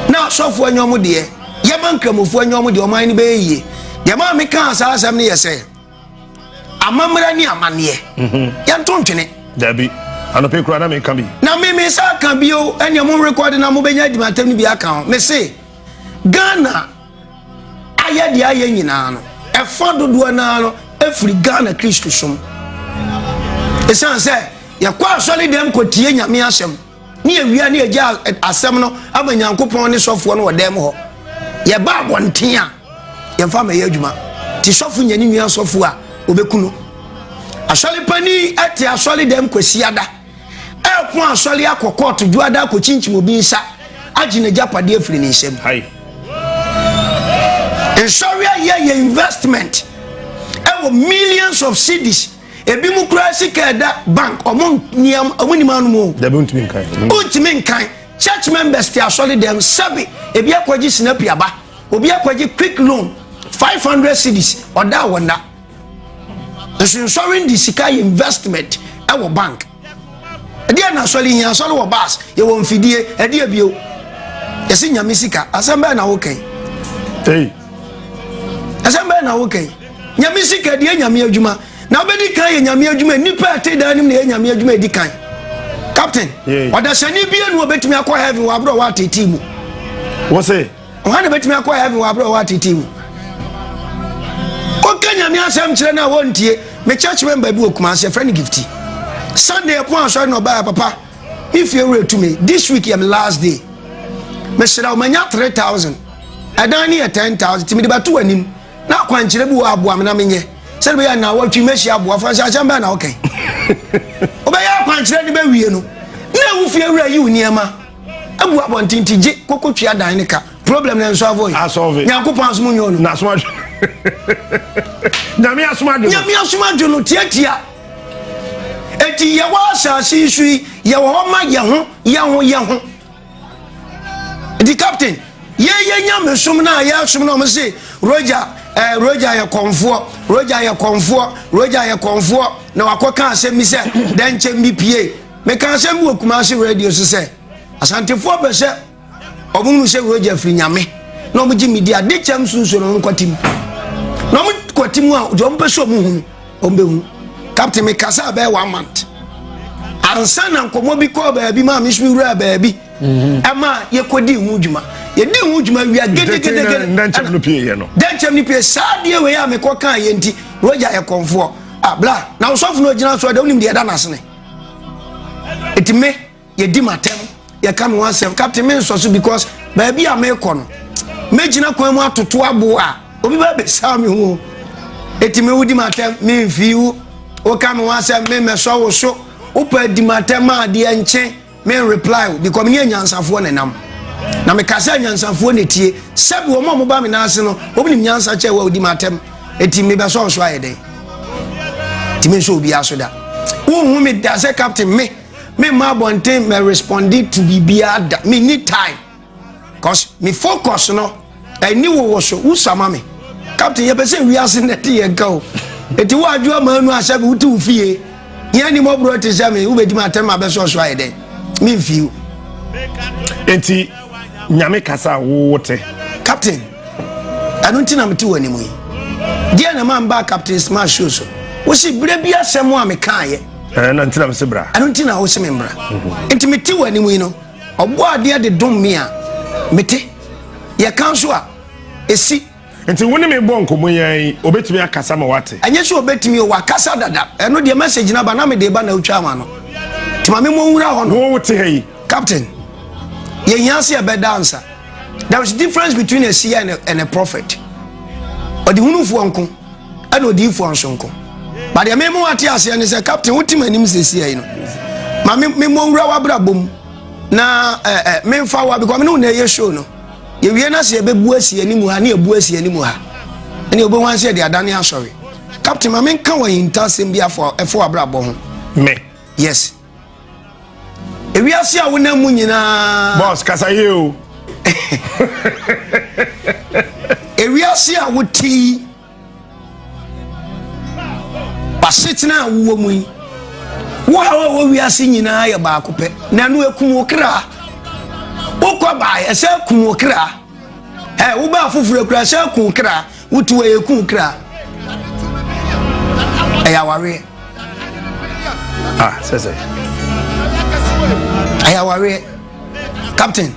na asɔfoɔ nyɛ wɔn deɛ, yɛma nkramofoɔ nyɛ wɔn deɛ, ɔman no bɛyɛ yie. Deɛ maa mekaa saa asɛm no yɛ sɛ amammerɛ ne amanneɛ yɛnto ntwene. Dabi, anɔpɛ kura na meka bi. Na me me nsa aka bio, ɛnea mo rekɔde na mobɛnya adi m'atɛm no bi aka ho. Me se Ghana ayɛ deɛ ayɛ nyinaa no, ɛfa dodoɔ naa no ɛfiri Ghana Kristosom. Ɛsiane sɛ yɛkɔ asɔre dɛm kɔtie Nyame asɛm ne yɛwia ne yɛgya asɛm no ama Nyankopɔn ne sɔfoɔ no wɔ dɛm hɔ. Yɛba abɔnten a yɛmfa ma yɛ adwuma. Nti sɔfo nya ne nua sɔfo a ɔbɛku no. Asɔre panin ɛte asɔre dɛm Kwasiada. Ɛko asɔre akɔ kɔɔto dwoada akɔkyinkyim obi nsa agye n'agyapadeɛ afiri ne nsam. Nsɔre ayɛ yɛ investment ɛwɔ millions of cedis. Ebi mu koraa sika ɛda bank ɔmo nneɛma ɔmo nim anom o. Dabi ntumi nkan. Ntumi nkan. Church members te asɔre dɛm sɛbi ebi akɔgye sinapi aba obi akɔgye quick loan 500 cedis ɔda a wɔnna. Nsonsɔre de sika yɛ investment ɛwɔ bank. Ɛdeɛ na asɔre hia asɔre wɔ bus yɛwɔ mfidie ɛdeɛ bio. Yɛsi nyame sika asɛm bɛɛ na wokɛn. Hey. Asɛm bɛɛ na wokɛn. Nyame sika deɛ nyame adwuma. Na wobɛdi kan yɛ nyame adwuma nnipa a ɛte dan no mu na yɛ nyame adwuma ɛdi kan. Captain, ɔdasani bie nu obɛtumi akɔ heaven wɔ aberɛ ɔwɔ atetee mu. Wɔ se? Ɔha na bɛtumi akɔ heaven wɔ aberɛ ɔwɔ atetee mu. Woka nyame asɛm kyerɛ no a wɔntie. Me church member bi wɔ Kumasi, yɛfrɛ no Gifty. Sunday ɛpon asɔre na ɔbaa papa, me fie wura tu me. This week yɛ me last day. Mesrɛ wo, manya 3000. Ɛdan no yɛ 10,000, nti mede bɛto w'anim. Na akwankyerɛ bi wɔ aboa me na menyɛ. Sɛde bɛyɛ na awɔtwe mɛhyia aboa fa nhyɛ asɛm bɛn na wokɛn. Wobɛyɛ akwankyerɛ de bɛwie no, na wo fie wura yi wo nneɛma agu abɔnten nti gye koko tua dan ne ka. Problem na nso avoid. Asɔve. Nyankopɔn asom nyɛ ɔno. Na asom adwo. Nyame asom adwo. Nyame asom adwo no tiatia. Eti yɛwɔ asase yi so yi, Yɛwɔ hɔ ma yɛ ho, yɛ ho, yɛ ho. Nti captain, yɛyɛ nyamesom no a yɛsom no, ɔmo se Roger, eh, Roger yɛ kɔnfoɔ, Roger yɛ kɔnfoɔ, Roger yɛ kɔnfoɔ, na wakɔka asɛm bi sɛ dɛnkyɛm bi pie. Meka asɛm bi wɔ Kumasi radio so sɛ Asantefoɔ pɛ sɛ ɔmo hunu sɛ Roger firi Nyame na ɔmo gye me di a, de kyɛm sunsuo no ɔmo nkɔte mu. Na ɔmo kɔte mu a, deɛ ɔmo pɛ sɛ ɔmo hunu, ɔmo bɛhu. Captain, mekasa bɛyɛ 1 month ansa na nkɔmmɔ bi kɔɔ baabi maa me nso mewuraa baabi. Ɛma yɛkɔdii ho dwuma. Yɛdii ho dwuma wia gedegedegede. Dɛnkyɛm no pie yɛ no. Dɛnkyɛm no pie. Saa adeɛ wei a mekɔ kaa yɛ nti, Roger yɛ kɔnfoɔ. Ah, bla, na ɔsɔfo no ogyina so ɛdɛ, wonim deɛ ɛda n'asene. Eti me, yɛdi m'atɛm, yɛka me ho asɛm. Captain, me nsɔ so because baabi a mekɔ no, mɛgyina kwan mu atoto abo a, obi bɛ bɛsaa me ho. Eti me wodi m'atɛm, me mfi wo. Woka me ho asɛm, me mmɛsɔ wo so. Wopɛ di m'atɛm a, deɛ nkye. Me reply o because me ne anyansafoɔ na ɛnam. Na me kasa anyansafoɔ na etie. Sɛbi wɔn a wɔba me nan ase no, wɔn nim nyansa kyɛ wɔ odi m'atɛm. Eti me bɛsɔ nso ayɛ dɛn? Ti me nso obi aso da. Wohu me da sɛ captain me. Me mma abɔnten mɛ respondi to biribiara da. Me need time. Cause me focus no ɛni wo wo so wo sama me. Captain yɛpɛ sɛ wiase na ɛte yɛn ka o. Eti wo adwo ama anu ahyɛ me wote wo fie. Yɛn ni mɔborɔ te sɛ me wobɛdi me atɛm ma bɛsɔ so ayɛ dɛn? Me mfi wo. Enti Nyame kasa a wo te. Captain ɛno nti na mete wɔ anim yi. Deɛ na ma mba Captain Smart show so. Wo se berɛ bi asɛm a mekaayɛ. Ɛno nti na mese bra. Ɛno nti na wo se me mbra. Nti mete wɔ anim yi no. Ɔbɔ adeɛ de dom me a, mete. Yɛka nso a, ɛsi. Nti wo ne me bɔ nkɔmmɔ yi ara yi, ɔbɛtumi akasa ma woate? Ɛnyɛ sɛ ɔbɛtumi o, wakasa dada. Ɛno deɛ message no aba na mede ba na wotwa ama no. Nti ma me mmɔ nwura hɔ no. Wo wote ha yi? Captain, yɛhia sɛ yɛbɛda ansa. There is difference between a seer and a, and a prophet. Ɔdehunufoɔ nko. Ɛna odiyifoɔ nso nko. But deɛ mema wate aseɛ ne sɛ, Captain, wote m'anim seesei yi no, ma me memmɔ nwura w'abrabɔ mu na eh, eh, memfa wa because me ne wo na ɛyɛ show no. Yɛwie no sɛ yɛbɛbu asi anim ha ne yɛbu asi anim ha ɛne yɛbɛhu ase yɛde adane asɔre. Captain, ma menka wɔ ahintasɛm bi afa ɛfa w'abrabɔ ho. Me? Yes. Ewiase a wonam mu nyinaa. Boss, kasa yie o. Ewiase a wote yi, w'asetena a wowɔ mu yi, wo haw a wɔ wiase nyinaa yɛ baako pɛ, na ɛno ekum wo kra. Wokɔ bae, ɛsɛ kum wo kra. Ɛ wobɛ afoforɔ kura, ɛsɛ kum wo kra. Wotu ɛyɛ kum wo kra. Ɛyɛ awareɛ. Ah, sɛ sɛ. Ɛyɛ awareɛ. Captain,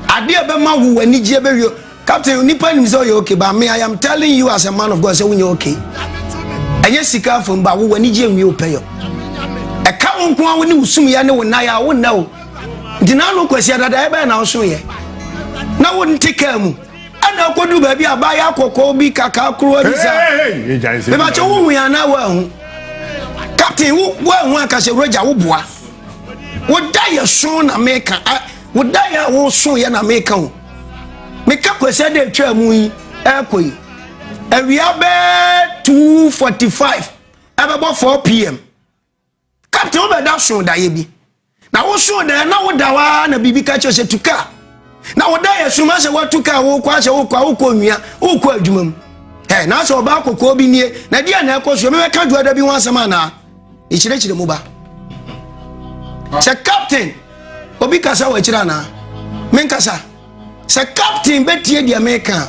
adeɛ bɛma wo w'anigyeɛ bɛwie. Captain, nipa nim sɛ ɔyɛ okay, but me, I am telling you as a man of God sɛ wonyɛ okay. Ɛnyɛ sika afam ba wo w'anigyeɛ nwie wo pɛyɔ. Ɛka wo nko a wo ne wo sumyɛ ne wo nan a wo nna o. Nti na ano kwasi adadaeɛ bɛyɛ na wosoyɛ. Na wo nte kaa mu. Ɛna akɔduru baabi a baayɛ akɔkɔɔ bi kaka korowa bi saa. Mebakyɛ wo hu yɛn anaa woahu? Captain, wo woahu aka sɛ Roger wo boa. Wo da yɛ so na meka. Wo da yɛ a wo so yɛ na meka o. Meka kwasi ada atwa mu yi ɛkɔ yi. Awia bɛɛ 2:45 ɛbɛbɔ 4 pm. Captain wo bɛda so daeɛ bi. Na wo so daeɛ na wo da hɔ na biribi ka kyerɛ sɛ tu kaa. Na wo da yɛ suma sɛ watu kaa wokɔ asɛ wokɔ a wokɔ nwia wokɔ adwuma mu. Ɛ na sɛ ɔbaa kɔkɔɔ bi nie na deɛ na ɛkɔ so mebɛka dwoada bi ho asɛm anaa? Ɛkyerɛkyerɛ mu ba. Sɛ captain obi kasa wɔ akyire anaa? Menkasa. Sɛ captain bɛtie deɛ meka a,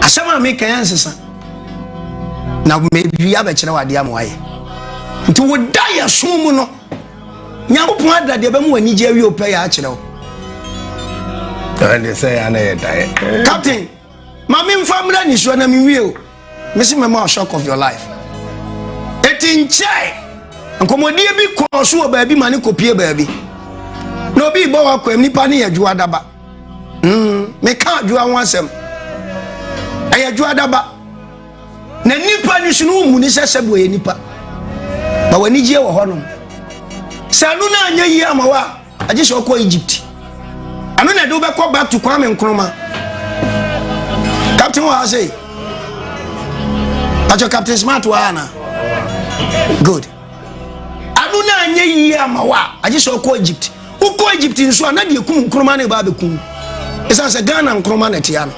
asɛm a meka yɛ nsesa. Na mewie abɛkyerɛ wo adeɛ ama wayɛ. Nti wo da yɛ som mu no, Nyankopɔn ada deɛ bɛma w'anigye awie wo pɛ yɛ akyerɛ wo. Ɛnde sɛ yɛ ana yɛ daeɛ. Captain, ma memfa mmra nisuo na menwie o. Mesi mɛma shock of your life. Eti nkyɛe nkɔmmɔdie bi kɔɔ so wɔ baabi ma ne kɔpie baabi. Na obi bɔ w'akwam nipa ne yɛ adwoa daba. Meka adwoa ho asɛm. Ɛyɛ adwoa daba. Na nipa ni so no womu ne sɛ sɛbi ɔyɛ nipa. Ma w'anigyeɛ wɔ hɔnom. Sɛ ɛno no anyɛ yie ama wo a, agye sɛ ɔkɔ Egypt. Ɛno na ɛde wobɛkɔ back to Kwame Nkrumah. Captain wɔ ha sei. Pacho Captain Smart wɔ ha na. Good. Ɛno na anyɛ anyɛ yie ama wo a, agye sɛ ɔkɔ Egypt. Wokɔ Egypt nso a, na deɛ kum nkroma no ba abɛkum. Ɛsiane sɛ Ghana nkroma na ɛtea no.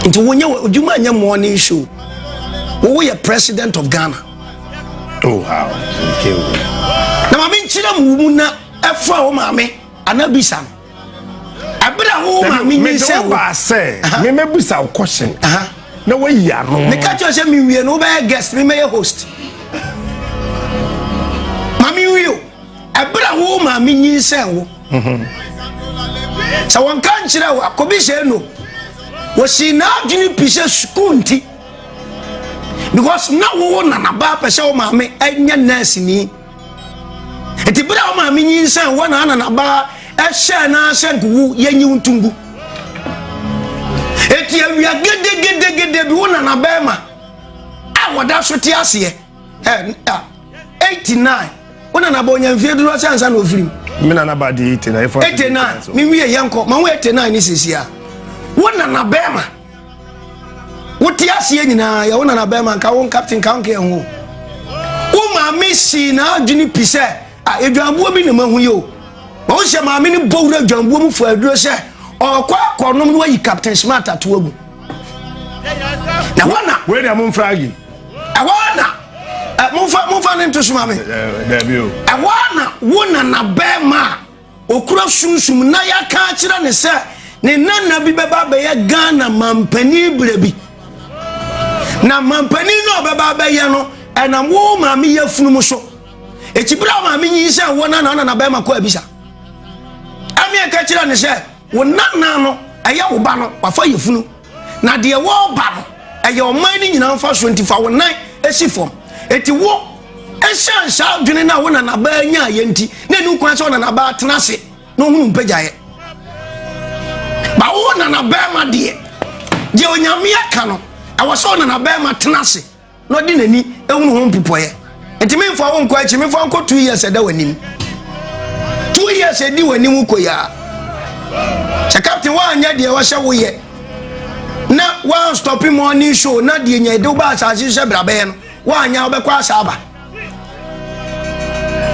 Nti wonyɛ adwuma nyɛ morning show. Woyɛ president of Ghana. Oh, wow. Okay. Na maame nkyerɛ mu mu na ɛfa wo maame anaa bisa no. Ɛberɛ a wo maame nyinsɛn wo. Mede sɛ memɛbusa wo question. Na wayi ano. Meka kyerɛ sɛ mewie no wobɛyɛ guest memɛyɛ host. Ma menwie o. Ɛberɛ a wo maame nyinsɛn wo. Sɛ wɔnka nkyerɛ wo a kɔbisa no. Wɔsii n'adwene pi sɛ sukuu nti. Because na wo nanabaa pɛ sɛ wo maame nyɛ nurse ni. Nti bere a wo maame nyinsɛn wɔ na nanabaa ɛhyɛ na sɛ nkowu yɛnyi wo ntungu. Eti awia gedegedegede bi wo nanabɛɛma a wɔda so te aseɛ ɛ 89 wo nanaba onya mfie dodoɔ sɛ ansa na ofiri mu. Me nanaba di 89. 89 me wie yɛnkɔ ma wo 89 ne sisi a wo nanabɛɛma Wote aseɛ nyinaa yɛ wo nana bɛrima nka wo captain nka nka ɛho. Wo maame sii n'adwene pi sɛ a adwambuo bi na mahu yi o. Ma wo sɛ maame no bɔ wura adwambuo mu fo aduro sɛ ɔkɔ akɔnom no wayi captain smart ato agu. Na hɔ na. Wei deɛ momfra agi. Ɛhɔ na momfa momfa ne nto so ma me. Dabi o. Ɛhɔ na wo nana bɛrima a Okura sunsum na yɛaka akyerɛ no sɛ ne nana bi bɛba abɛyɛ Ghana mampanin berɛ bi. Na mampanin no a ɔbɛba abɛyɛ no, ɛnam wo maame yafunu mu so. Eti berɛ a maame nyinsɛn wo nana nana bɛrima kɔ abisa. Ɛne ɛka kyerɛ no sɛ wo nana no ɛyɛ wo ba no wafa yafunu. Na deɛ wɔreba no ɛyɛ ɔman no nyinaa mfasoɔ nti fa wo nan si fam. Eti wo Esiane saa adwene no a wo nanabaa nyaeɛ nti, na ɛni kwan sɛ wo nanabaa tena ase na ɔhunu mpagyaeɛ. Ba wo nanabɛrima deɛ, deɛ Onyame aka no, ɛwɔ sɛ wo nanabɛrima tena ase na ɔde n'ani ehunu ho mpopɔeɛ. Nti memfa wo nkɔ akyi, memfa nkɔ 2 years ɛda w'anim. 2 years ɛdi w'anim kɔ yi a. Sɛ captain woanyɛ deɛ wɔhyɛ woyɛ na woanstɔpe morning show na deɛ nya ɛde wo ba asase sɛ bra bɛyɛ no, woanyɛ a wobɛkɔ asa aba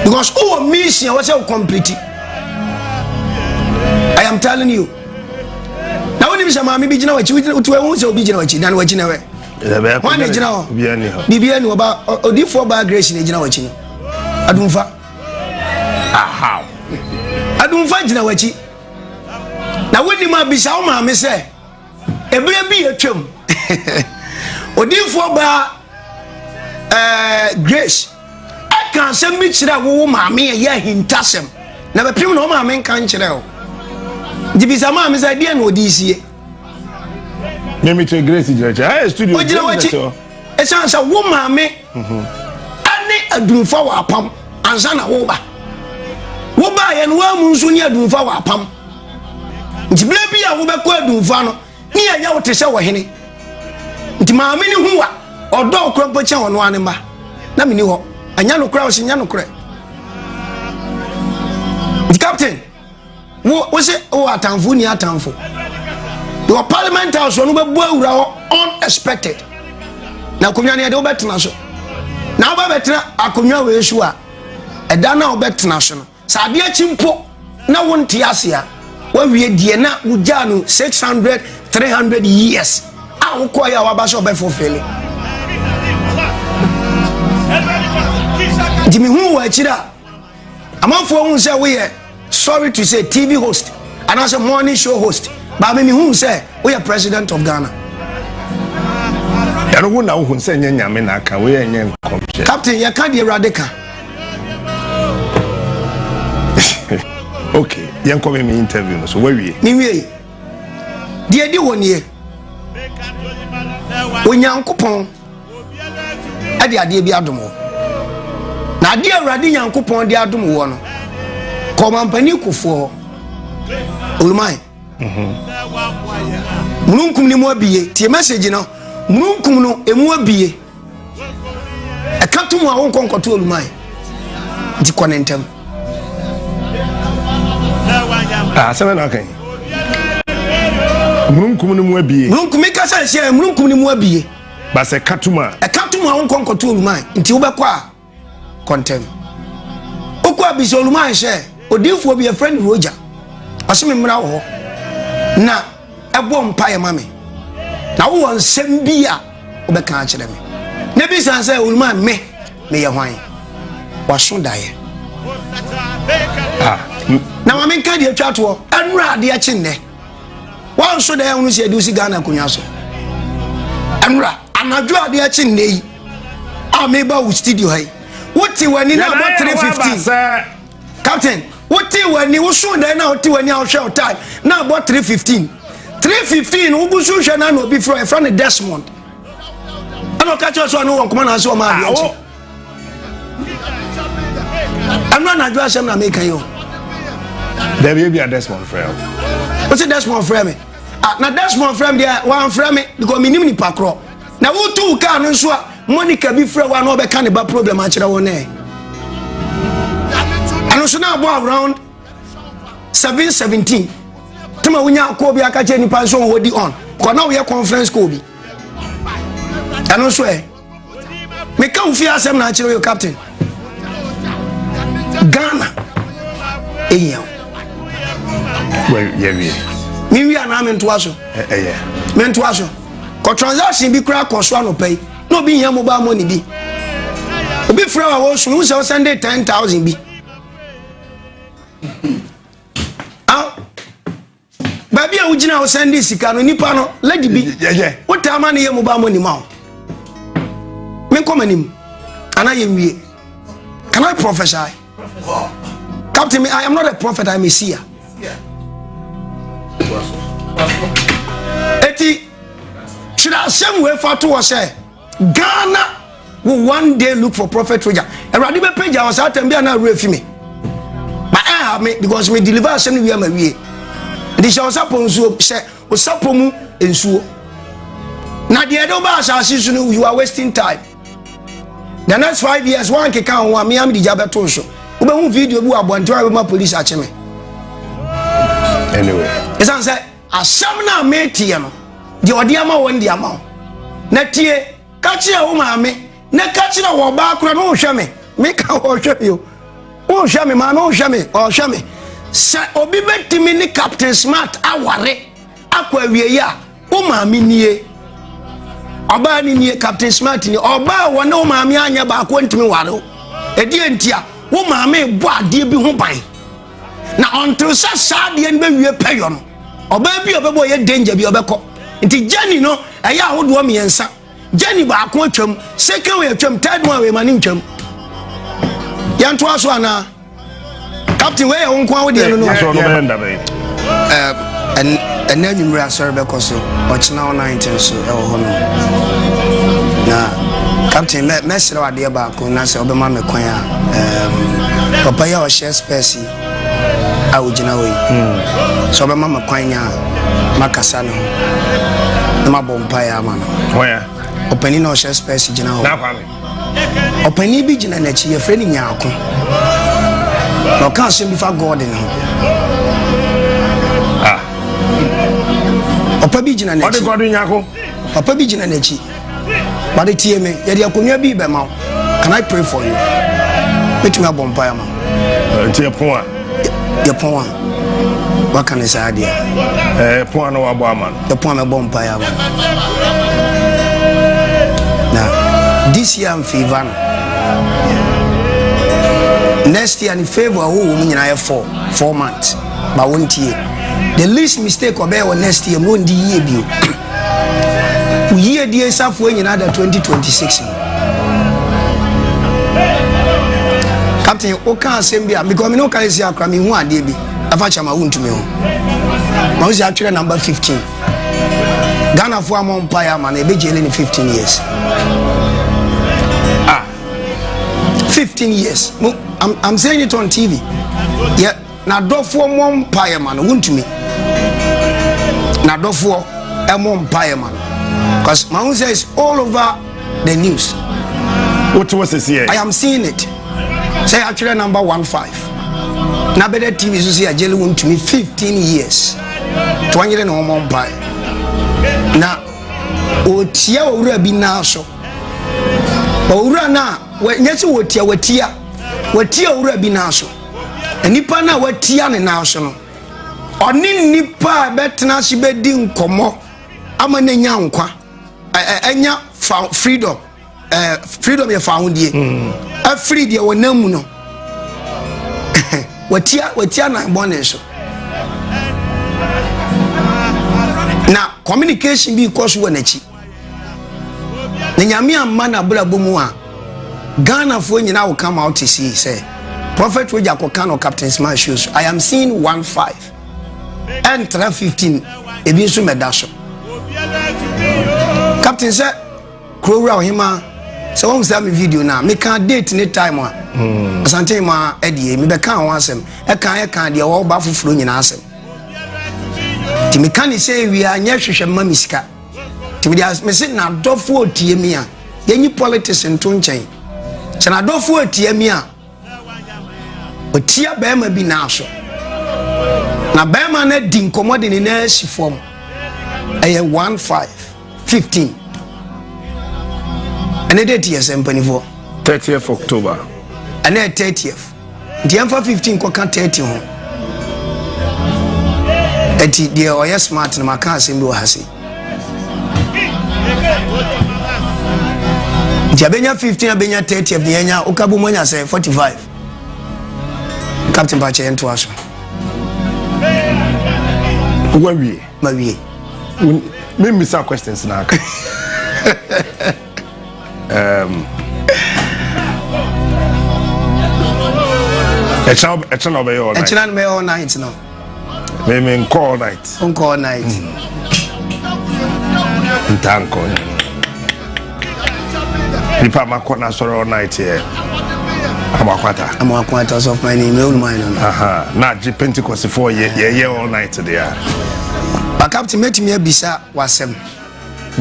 because wowɔ mission a wɔsɛ wo complete. I am telling you. Na wonim sɛ maame bi gyina w'akyi, wotu ehu sɛ obi gyina w'akyi, dan w'akyi na wɛ wɔn na gyina hɔ biribi ani ɔba odiifoɔ baa Grace na gyina w'akyi no adumfa adumfa gyina w'akyi na wonim abisa wo maame sɛ Ebere bi atwam, odiyifoɔ baa ɛɛ Grace ɛka asɛm bi kyerɛ wo wo maame ɛyɛ ahintasɛm na bɛpem na wo maame nka nkyerɛ wo. Nti bisa maame sɛ ɛdeɛ na ɔde sie. Mímí kyerɛ Grace gyina akyi. Ɛyɛ studio. Ogyina w'akyi. Ɛsiane sɛ wo maame ɛne adumfa wɔ apam ansa na wo ba. Wo baeɛ no woamu nso ne adumfa wɔ apam. Nti berɛ bi a wobɛkɔ adumfa no ne yɛyɛ wo te sɛ ɔhene. Nti maame no hu wa ɔdɔ wo kora mpo kyɛn ɔno ara ne mma. Na menni hɔ. Ɛnyɛ nokorɛ a ɔse nyɛ nokorɛ. Nti captain wo wo se wowɔ atamfo wonni atamfo. Wɔ parliament house no bɛbɔ awura hɔ unexpected. Na akonnwa no yɛde wobɛtena so. Na wobɛbɛtena akonnwa wei so a ɛda no a wobɛtena so no Sɛ adeɛ akyi mpo na wonte ase a, woawie deɛ na wogyaa no 600, 300 years a wokɔeɛ a waba sɛ ɔbɛfofele. Nti mehu wɔ akyiri a, amanfoɔ hu sɛ woyɛ sorry to say TV host anaasɛ morning show host, baa me mehu sɛ woyɛ president of Ghana. Ɛno wo na wohu sɛ nyɛ Nyame na aka, woyɛ nyɛ nkɔmhyɛ. Captain, yɛka deɛ Awurade ka. Okay, yɛnkɔ me me interview no so, wawie. Mewie. Deɛ ɛdi hɔ nie. Onyankopɔn ɛde adeɛ bi adom wo. Na adeɛ Awurade Nyankopɔn de adom woɔ no, kɔ ɔmampanin Kufuor hɔ. Oluman. Mununkum no mu abie. Tie message no. Mununkum no emu abie. Ɛka to mu a wonkɔ nkɔto oluman. Nti kɔ ne ntɛm. Ah, asɛm na aka yi. Mununkum no mu abie. Mununkum mi kasa nhyia mununkum no mu abie. Basɛ ɛka to mu a. Ɛka to mu a wonkɔ nkɔto oluman. Nti wobɛkɔ a kɔ ntɛm. Wokɔ abisa Oluman sɛ odiifoɔ bi yɛfrɛ no Roger ɔse me mmra wɔ hɔ na ɛbɔ mpaeɛ ma me na wowɔ nsɛm bi a wobɛka akyerɛ me na bisa sɛ Oluman me meyɛ hwan waso daeɛ ah. Na ma menka deɛ atwa toɔ ɛnora adeɛ kye nnɛ wanso daeɛ hunu sɛ yɛde wo si Ghana akonnwa so ɛnora anadwo adeɛ kye nnɛ yi a meba wo studio ha yi wote w'ani na abɔ 3:15 captain wote w'ani woso dan na wote w'ani a wohwɛ wo time na abɔ 3:15 3:15 wogu so hwɛ na na obi frɛ ɛfrɛ no Desmond ɛna ɔka kyerɛ sɛ ɔne wɔ nkɔmɔ na ase ɔma adeɛ nkye ɛno anadwo asɛm na meka yi o. Dabi ebi a Desmond frɛ o. O se Desmond frɛ me ah na Desmond frɛ me deɛ wɔamfrɛ me because menim nipa korɔ na wotu wo kaa no nso a Monica bi frɛ wo a na ɔbɛka ne ba problem akyerɛ wo nɛ ɛno nso na abɔ around 7:17 tema wonya kɔɔ bi aka kyerɛ nipa nso ɔhɔ di on kɔ na woyɛ conference call bi ɛno nso ɛ meka wo fie asɛm na akyerɛ wo captain Ghana ɛhia wo yɛwie mewie anaa mentoa so mentoa so kɔ transaction bi koraa kɔ so anɔpa yi na obi hia mobile money bi obi frɛ wa wɔsu wo sɛ wosɛnde 10000 bi baabi a wogyina wo sɛnde sika no nipa no lady bi wotaa ma no yɛ mobile money ma wo menkɔ m'anim anaa yɛnwie can I prophesy captain I am not a prophet I am a seer eti twerɛ asɛm wei fa to hɔ sɛ Ghana will one day look for prophet Roger. Awurade bɛ pagya wɔ saa tɛm bi a na awura fi me. Ba ɛha me because me deliver asɛm no wie ama wie. Nti hyɛ ɔsapɔ nsuo hyɛ ɔsapɔ mu nsuo. Na deɛ ɛde woba asase so no you are wasting time. The next 5 years wankeka ho a mea mede gya bɛto so. Wobɛhu video bi wɔ abɔnten a wobɛma police akye me. Anyway. Ɛsiane sɛ asɛm no a meteɛ no deɛ ɔde ama wɔn de ama wo na tie ka kyerɛ wo maame na ka kyerɛ wɔ ɔbaa kora no wohwɛ me meka wɔhwɛ me o wohwɛ me maame wohwɛ me ɔhwɛ me sɛ obi bɛtumi ne Captain Smart aware akɔ awieyi a wo maame nie ɔbaa ne nie Captain Smart nie ɔbaa wɔ ne wo maame anyɛ baako ntumi ware wo ɛdeɛ ntia wo maame bɔ adeɛ bi ho ban na ɔntew sɛ saa adeɛ no bɛwie pɛyɔ no ɔbaa bi a ɔbɛbɔ ɔyɛ danger bi ɔbɛkɔ nti journey no ɛyɛ ahodoɔ mmiɛnsa journey baako atwam second way atwam third one wei ma ne ntwam yɛntoa so anaa captain wei yɛ wo nko a wodeɛ no no asɔre no bɛyɛ ndabɛn ɛnɛ anwummerɛ asɔre bɛkɔ so ɔkyena wo 19 so ɛwɔ hɔ no na captain mɛsrɛ wo adeɛ baako na sɛ wobɛma me kwan a papa yi a ɔhyɛ specs yi a ogyina hɔ yi sɛ ɔbɛma me kwan nya a makasa ne ho na mabɔ mpaeɛ ama no. Ɔpanin na ɔhyɛ specs gyina hɔ. Ɔpanin bi gyina n'akyi yɛfrɛ no Nyaako na ɔka asɛm bi fa Gordon ho. Ah. Papa bi gyina n'akyi. Ɔde Gordon Nyaako. Papa bi gyina n'akyi. Bade tie me, yɛde akonnwa bi bɛma wo. Can I pray for you? Mɛtumi abɔ mpaeɛ ama wo. Nti yɛpɔn a? Yɛpɔn a. Waka ne saa deɛ. Yɛpɔn a na wabɔ ama no. Yɛpɔn a mɛbɔ mpaeɛ ama no. Na this year I'm favor no. Next year ne favor a wɔwɔ mu nyinaa yɛ 4 months. Ba wɔn tie. The least mistake ɔbɛyɛ wɔ next year mu wɔn di yie bio. Yiedie safoɔ nyinaa da 2026 mu. Captain, woka asɛm bi a because me ne woka sisi akora mehu adeɛ bi ɛfa kyɛ ma wontumi ho ma wo si atwerɛ number 15 Ghanafoɔ a mɔ mpaeɛ ama no ɛbɛgyele ne 15 years. Ah. 15 years. I'm saying it on TV. Yeah, n'adɔfoɔ mmɔ mpaeɛ ma no wontumi n'adɔfoɔ ɛmmɔ mpaeɛ ma no because ma ho sɛ it's all over the news. Wote wɔ sisi yɛ. I am seeing it sɛ yɛatwerɛ number 15 na bɛdɛ TV so sɛ yɛagyele wontumi 15 years to wanyere ne ho mmɔ mpaeɛ na ɔtia owura bi nan so owura no a nyɛ sɛ wɔtia watia. Watia owura bi nan so. Na nipa no a watia ne nan so no, ɔne nnipa a ɛbɛtena ase bɛdi nkɔmmɔ ama no anya nkwa, anya fa freedom. Freedom yɛ fahodie. Afiri deɛ wɔnam mu no, watia watia nan bɔne so. Na communication bi kɔ so wɔ n'akyi. Na Nyame amma n'abrabɔ mu a, Ghanafoɔ nyinaa will come out to see sɛ Prophet Roger kɔka no Captain Smart show so. I am seeing 1 5 ɛntra 15, ebi nso mɛda so. Captain, sɛ kurowura ɔhema sɛ wɔn sɛ mi video na meka date ne time a Asante ma ɛdeɛ mebɛka ho asɛm, ɛka ɛka deɛ wɔba foforɔ nyinaa asɛm, nti meka ne sɛ ewia nyɛ hwehwɛ mma mi sika. Nti mede mese n'adɔfoɔ tie mi a, yɛnyi politics nto nkyɛn. Sɛ n'adɔfoɔ tie mi a, ɔtia bɛrima bi nan so na bɛrima no adi nkɔmmɔ de ne nan asi fam, ɛyɛ 1 5 15. Ɛne date yɛ sɛ mpanimfoɔ? 30th October. Ɛne yɛ 30th, nti yɛmfa 15 kɔka 30 ho. Ɛnti deɛ ɔyɛ smart no, maka asɛm bi wɔ ha sei, nti abɛnya 15, abɛnya 30th ne yɛnya woka bɔ mu anya sɛ 45. Captain, pakyɛ, yɛntoa so. Wawie? Mawie. Memmisa questions na aka. Ɛkyena na ɔbɛyɛ all night? Ɛkyena no mɛyɛ all night no. Me me nkɔ all night. Nkɔ all night. Ntaa nkɔ. Nipa a makɔ n'asɔre all night yɛ Amakwata. Amakwata ɔsɔfo ni mɛ olùmọ̀ ayé no. Na agye Pentecost foɔ yɛ yɛyɛ all night deɛ. Ba Captain, mɛtumi abisa w'asɛm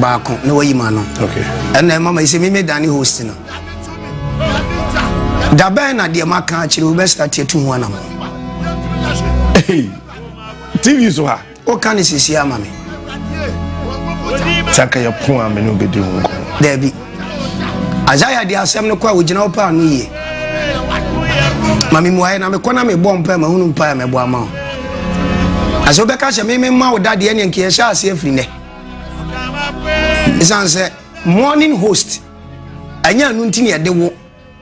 baako na wayi ma no? Okay. Ɛnna ɛma ma sɛ meme dane host no, da bɛn na deɛ maka akyerɛ wo bɛstart atu ho anam? Hey, TV so ha. Woka ne sisi ama me. Sɛ anka yɛ pon a, me ne wobɛdi ho nkɔmmɔ. Daabi, Isaiah de asɛm no kɔ a ogyina wo paa no yie ma memuaeɛ na mekɔ na mebɔ mpa mahunu mpa a mɛbɔ ama wo. Na sɛ wobɛka sɛ meme ma wo dadeɛ neɛ, nka yɛhyɛ aseɛ afiri nnɛ, ɛsiane sɛ morning host ɛnyɛ ɛno nti ne yɛde wo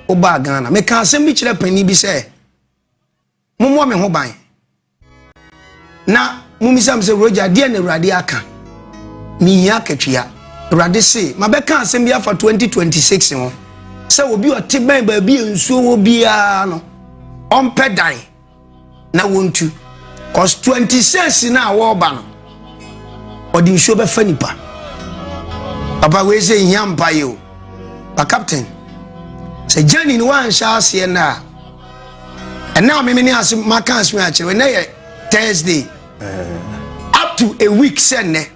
wobaa Ghana. Meka asɛm bi kyerɛ panin bi sɛ mommɔ me ho ban na momisa m sɛ, "Roger, deɛ na Awurade aka? Mehia akatua." Awurade se mabɛka asɛm bi afa 2026 ho sɛ obi a ɔte bɛn baabi a nsuo wɔ biara no, ɔmpɛ dan na wɔntu, cause 26 no a wɔreba no, ɔde nsuo bɛfa nipa. Papa wei sɛ nhia mpa yi o. Ba Captain, sɛ journey no wanhyɛ aseɛ no a, ɛnna a meme ne ase maka asɛm akyerɛ, ɛnɛ yɛ Thursday, up to a week sɛ nnɛ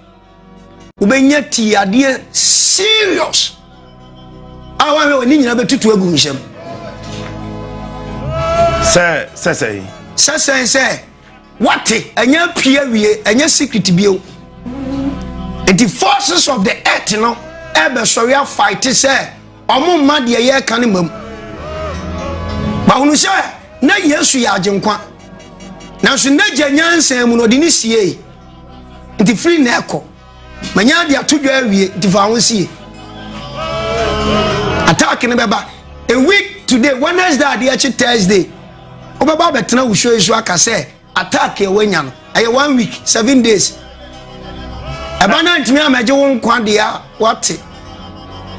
wobɛnya tii adeɛ serious a wahwɛ wɔ ne nyinaa bɛtutu agu nhyɛm. Sɛ sɛ sɛ sɛn sɛ wate, ɛnyɛ pie awie, ɛnyɛ secret bio. Nti forces of the earth no ɛbɛsɔre afight sɛ ɔmo mma deɛ yɛreka no mam. Bahunu sɛ na Yesu yɛ Agyenkwa, nanso n'agya nyansa mu no, ɔde ne sie. Nti firi na ɛkɔ manya ade ato dwa awie, nti fa ho sie. Attack no bɛba a week today, Wednesday adeɛ akyi Thursday, wobɛba abɛtena wo show yi so aka sɛ attack a wanya no ɛyɛ one week 7 days. Ɛba no ntumi amagye wo nkwa deɛ a wate.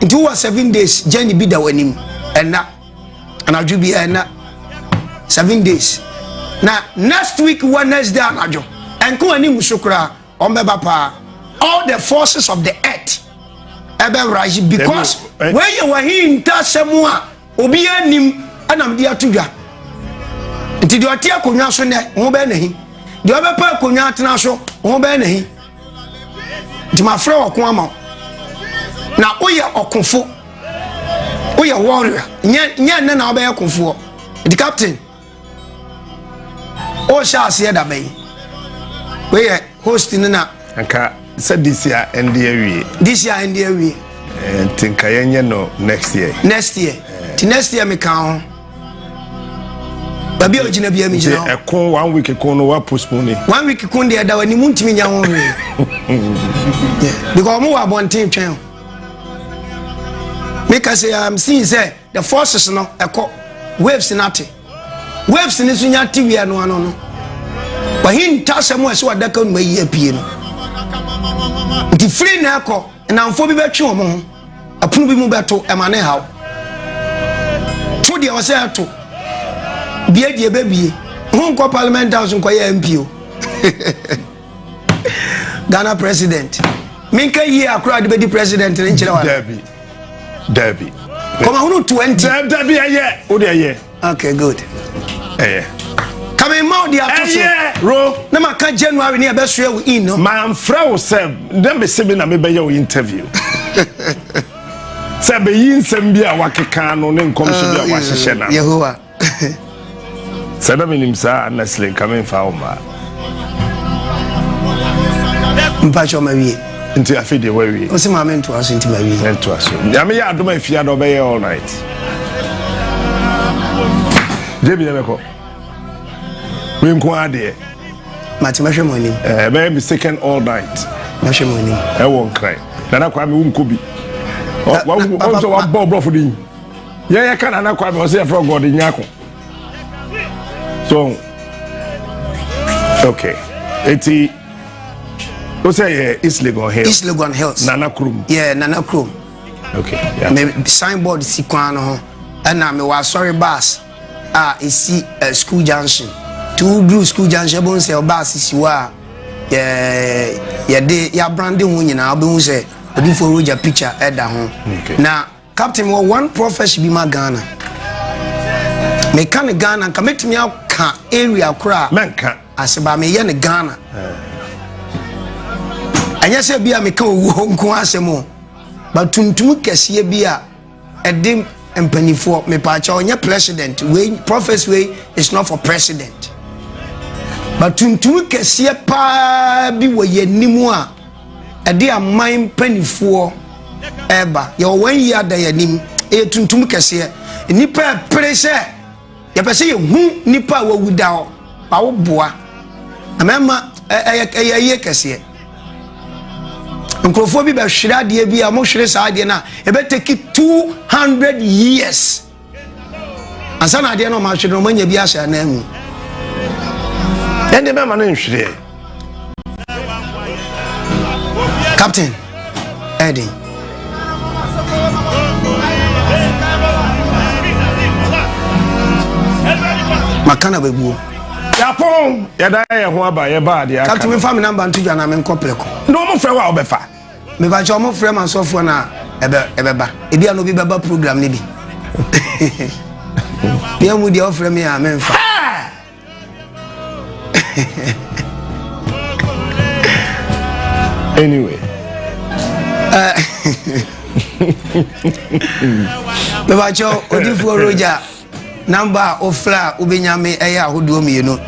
Nti wowɔ 7 days journey bi da w'anim. Ɛna anadwo bi, ɛna 7 days na next week Wednesday anadwo, ɛnko w'anim so koraa, ɔmbɛba paa. All the forces of the earth ɛbɛ rise because wei yɛ w'ahintasɛm a obiara nim, ɛna mede ato dwa. Nti deɛ ɔte akonnwa so nɛ ho bɛyɛ n'ahi, deɛ ɔbɛpɛ akonnwa atena so ho bɛyɛ n'ahi. Nti mafrɛ ɔko ama wo na woyɛ ɔkofo, woyɛ warrior. Nyɛ nyɛ nnɛ na wobɛyɛ kofoɔ. Nti Captain, wohyɛ aseɛ da bɛyi? Woyɛ host no na Nka sɛ this year ɛnde awie. This year ɛnde awie. Nti nka yɛnyɛ no next year. Next year. Nti next year meka ho. Baabi a ogyina bia mi gyina hɔ. Ɛko one week ko no wa postpone. One week ko deɛ ɛda w'anim ntumi nya ho hwee. Because ɔmo wɔ abɔnten twɛn o. Meka sɛ I'm seeing sɛ the forces no ɛkɔ waves no ate. Waves no nso nya te wia no ano no. Wahinta asɛm a ɛsɛ wadaka no ma yi apue no. Nti firi na ɛkɔ nnamfoɔ bi bɛtwe wɔn ho. Ɛpono bi mu bɛto ɛma ne haw. To deɛ ɔsɛ ɛto. Bie deɛ bɛbie. Ho nkɔ parliament house nkɔyɛ MP o. Ghana president. Menka yie akora de bɛdi president ne nkyerɛ wa. Dabi. Dabi. Kɔma hono 20. Dabi ɛyɛ. Wo de ɛyɛ. Okay, good. Ɛyɛ. Kame ma wo de ato so. Ɛyɛ ro. Na ma ka January ne ɛbɛsoɛ wo in no. Ma nfrɛ wo sɛ na me se me na mebɛyɛ wo interview. Sɛ bɛyi nsɛm bi a wakeka no ne nkɔmhyɛ bi a wahyehyɛ na. Yehowa. Sɛ na menim saa honestly nka memfa wo mmaa. Mpakyɛ ma wie. Nti afei deɛ wawie. Ɔsɛ maame ntoa so nti ma wie. Ntoa so. Nyame yɛ adom a efia na ɔbɛyɛ all night. Gye bi yɛbɛkɔ. Wei nko adeɛ. Mate mɛhwɛ mo anim. Ɛɛ bɛyɛ mi second all night. Mɛhwɛ mo anim. Ɛwɔ nkran. Nana Kwame wo nkɔ bi. Wɔn sɛ wabɔ ɔbrɔfo din. Yɛn yɛ ka Nana Kwame ɔsɛ yɛfrɛ God Nyako. So okay. Eti o sɛ yɛ East Legon Hills. East Legon Hills. Nana Kurom. Yeah, Nana Kurom. Okay. Yeah. Me signboard si kwan no ho. Ɛna me wɔ asɔre bus a esi uh, school junction. Ti wo duru school junction ɛbɛn sɛ bus si hɔ a yɛ yɛde yɛabrande ho nyinaa wobɛhu sɛ odifoɔ Roger picture ɛda ho. Okay. Na Captain mewɔ one prophecy bi ma Ghana. Meka ne Ghana nka mɛtumi aka area koro a. Mɛnka. Ase ba meyɛ ne Ghana. Ɛnyɛ sɛ bi a meka owuo nko asɛm o. Ba tuntum kɛseɛ bi a ɛde mpanimfoɔ mepaakyɛ ɔnyɛ president wei prophecy wei is not for president. Ba tuntum kɛseɛ paa bi wɔ yɛn anim a ɛde aman mpanimfoɔ ɛreba. Yɛwɔ wɔn yie ada yɛn anim. Ɛyɛ tuntum kɛseɛ. Nnipa ɛpere sɛ yɛpɛ sɛ yɛhu nnipa a wɔawu da hɔ. Ba wo boa. Na mɛma ɛyɛ ɛyɛ yie kɛseɛ. Nkurɔfoɔ bi bɛhwere adeɛ bi a wɔhwere saa adeɛ no a ɛbɛteki 200 years. Ansa na adeɛ no ɔma ahwere no ɔma nya bi ahyɛ anan mu. Ɛnde bɛma no nhwereɛ. Captain, ɛden. Maka na bɛbuo. Yɛapɔn yɛda yɛ ho aba yɛba adeɛ aka. Captain, mefa me namba nto dwa na menkɔ prɛko. Na ɔmo frɛ wo a wobɛfa. Mepakyɛ ɔmo frɛ ma asɔfoɔ na ɛbɛ ɛbɛba ebi a na obi bɛba program no bi bia mu deɛ ɔfrɛ me a memfa. Anyway. Mepakyɛ odifoɔ Roger. Number a wofrɛ a wobɛnya me ɛyɛ ahodoɔ mmienu.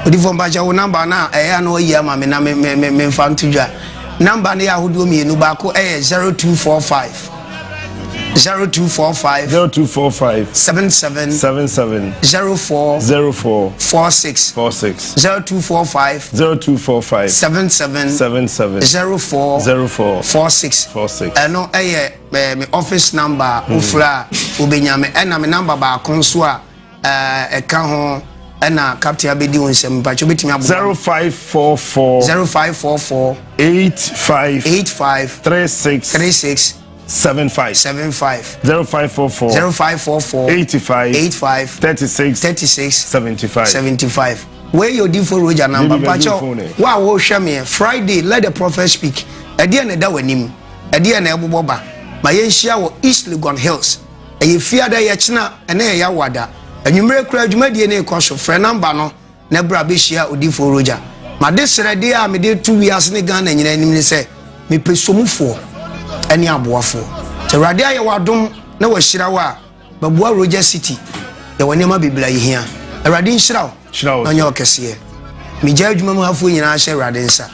Odifoɔ mpakyɛ wo number no a ɛyɛ a na wayi ama me na me me me memfa nto dwa. Number no yɛ ahodoɔ mmienu baako ɛyɛ 0245 0245 0245 77 77 04 04 46 46 0245 0245 77 77 04 04 46 46 ɛno ɛyɛ Eh, me office number a wofrɛ a wobɛnya me ɛna me number baako nso a eh, ɛka ho ɛna captain abɛdi wo nsɛm mpakyɛ wobɛtumi aboa 0544 0544 85 85 36 36 75 75 0544 0544 85 85 36 36 75 75 wei yɛ odifo Roger number mpakyɛ wo a wohwɛ meɛ Friday let the prophet speak ɛdeɛ na ɛda w'anim Ɛdeɛn na ɛbobɔ ba? Ma yɛnhyia wɔ East Legon Hills. Ɛyɛ Fiada, ɛyɛ kyena, ɛnnɛ yɛ Yawoada. Anwummere koraa dwumadie no rekɔ so. Frɛ namba no na bra bɛhyia Odiyifoɔ Roger. M'adesrɛdeɛ a mede reto wiase ne Ghana nyinaa anim ne sɛ, mepɛ somufoɔ ne aboafoɔ. Sɛ Awurade ayɛ wo adom na wahyira wo a, bɛboa Roger City. Yɛwɔ nneɛma bebree a yɛhia. Awurade nhyira wo na ɔnyɛ wo kɛseɛ. Megyae adwuma mu hafoɔ nyinaa hyɛ Awurade nsa.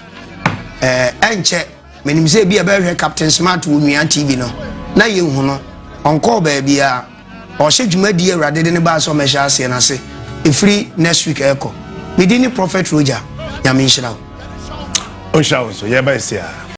Ɛɛ, ɛnkyɛ. Menim sɛ ebia bɛhwɛ Captain Smart wɔ Nua TV no, na yɛnhu no. Ɔnkɔɔ baabiara. Ɔrehyɛ dwumadie a Awurade de no baa sɛ ɔmmɛhyɛ aseɛ no ase. Ɛfiri next week ɛkɔ. Me din ne Prophet Roger. Nyame nhyira wo. Ɔnhyira wo nso. Yɛba ɛsi a.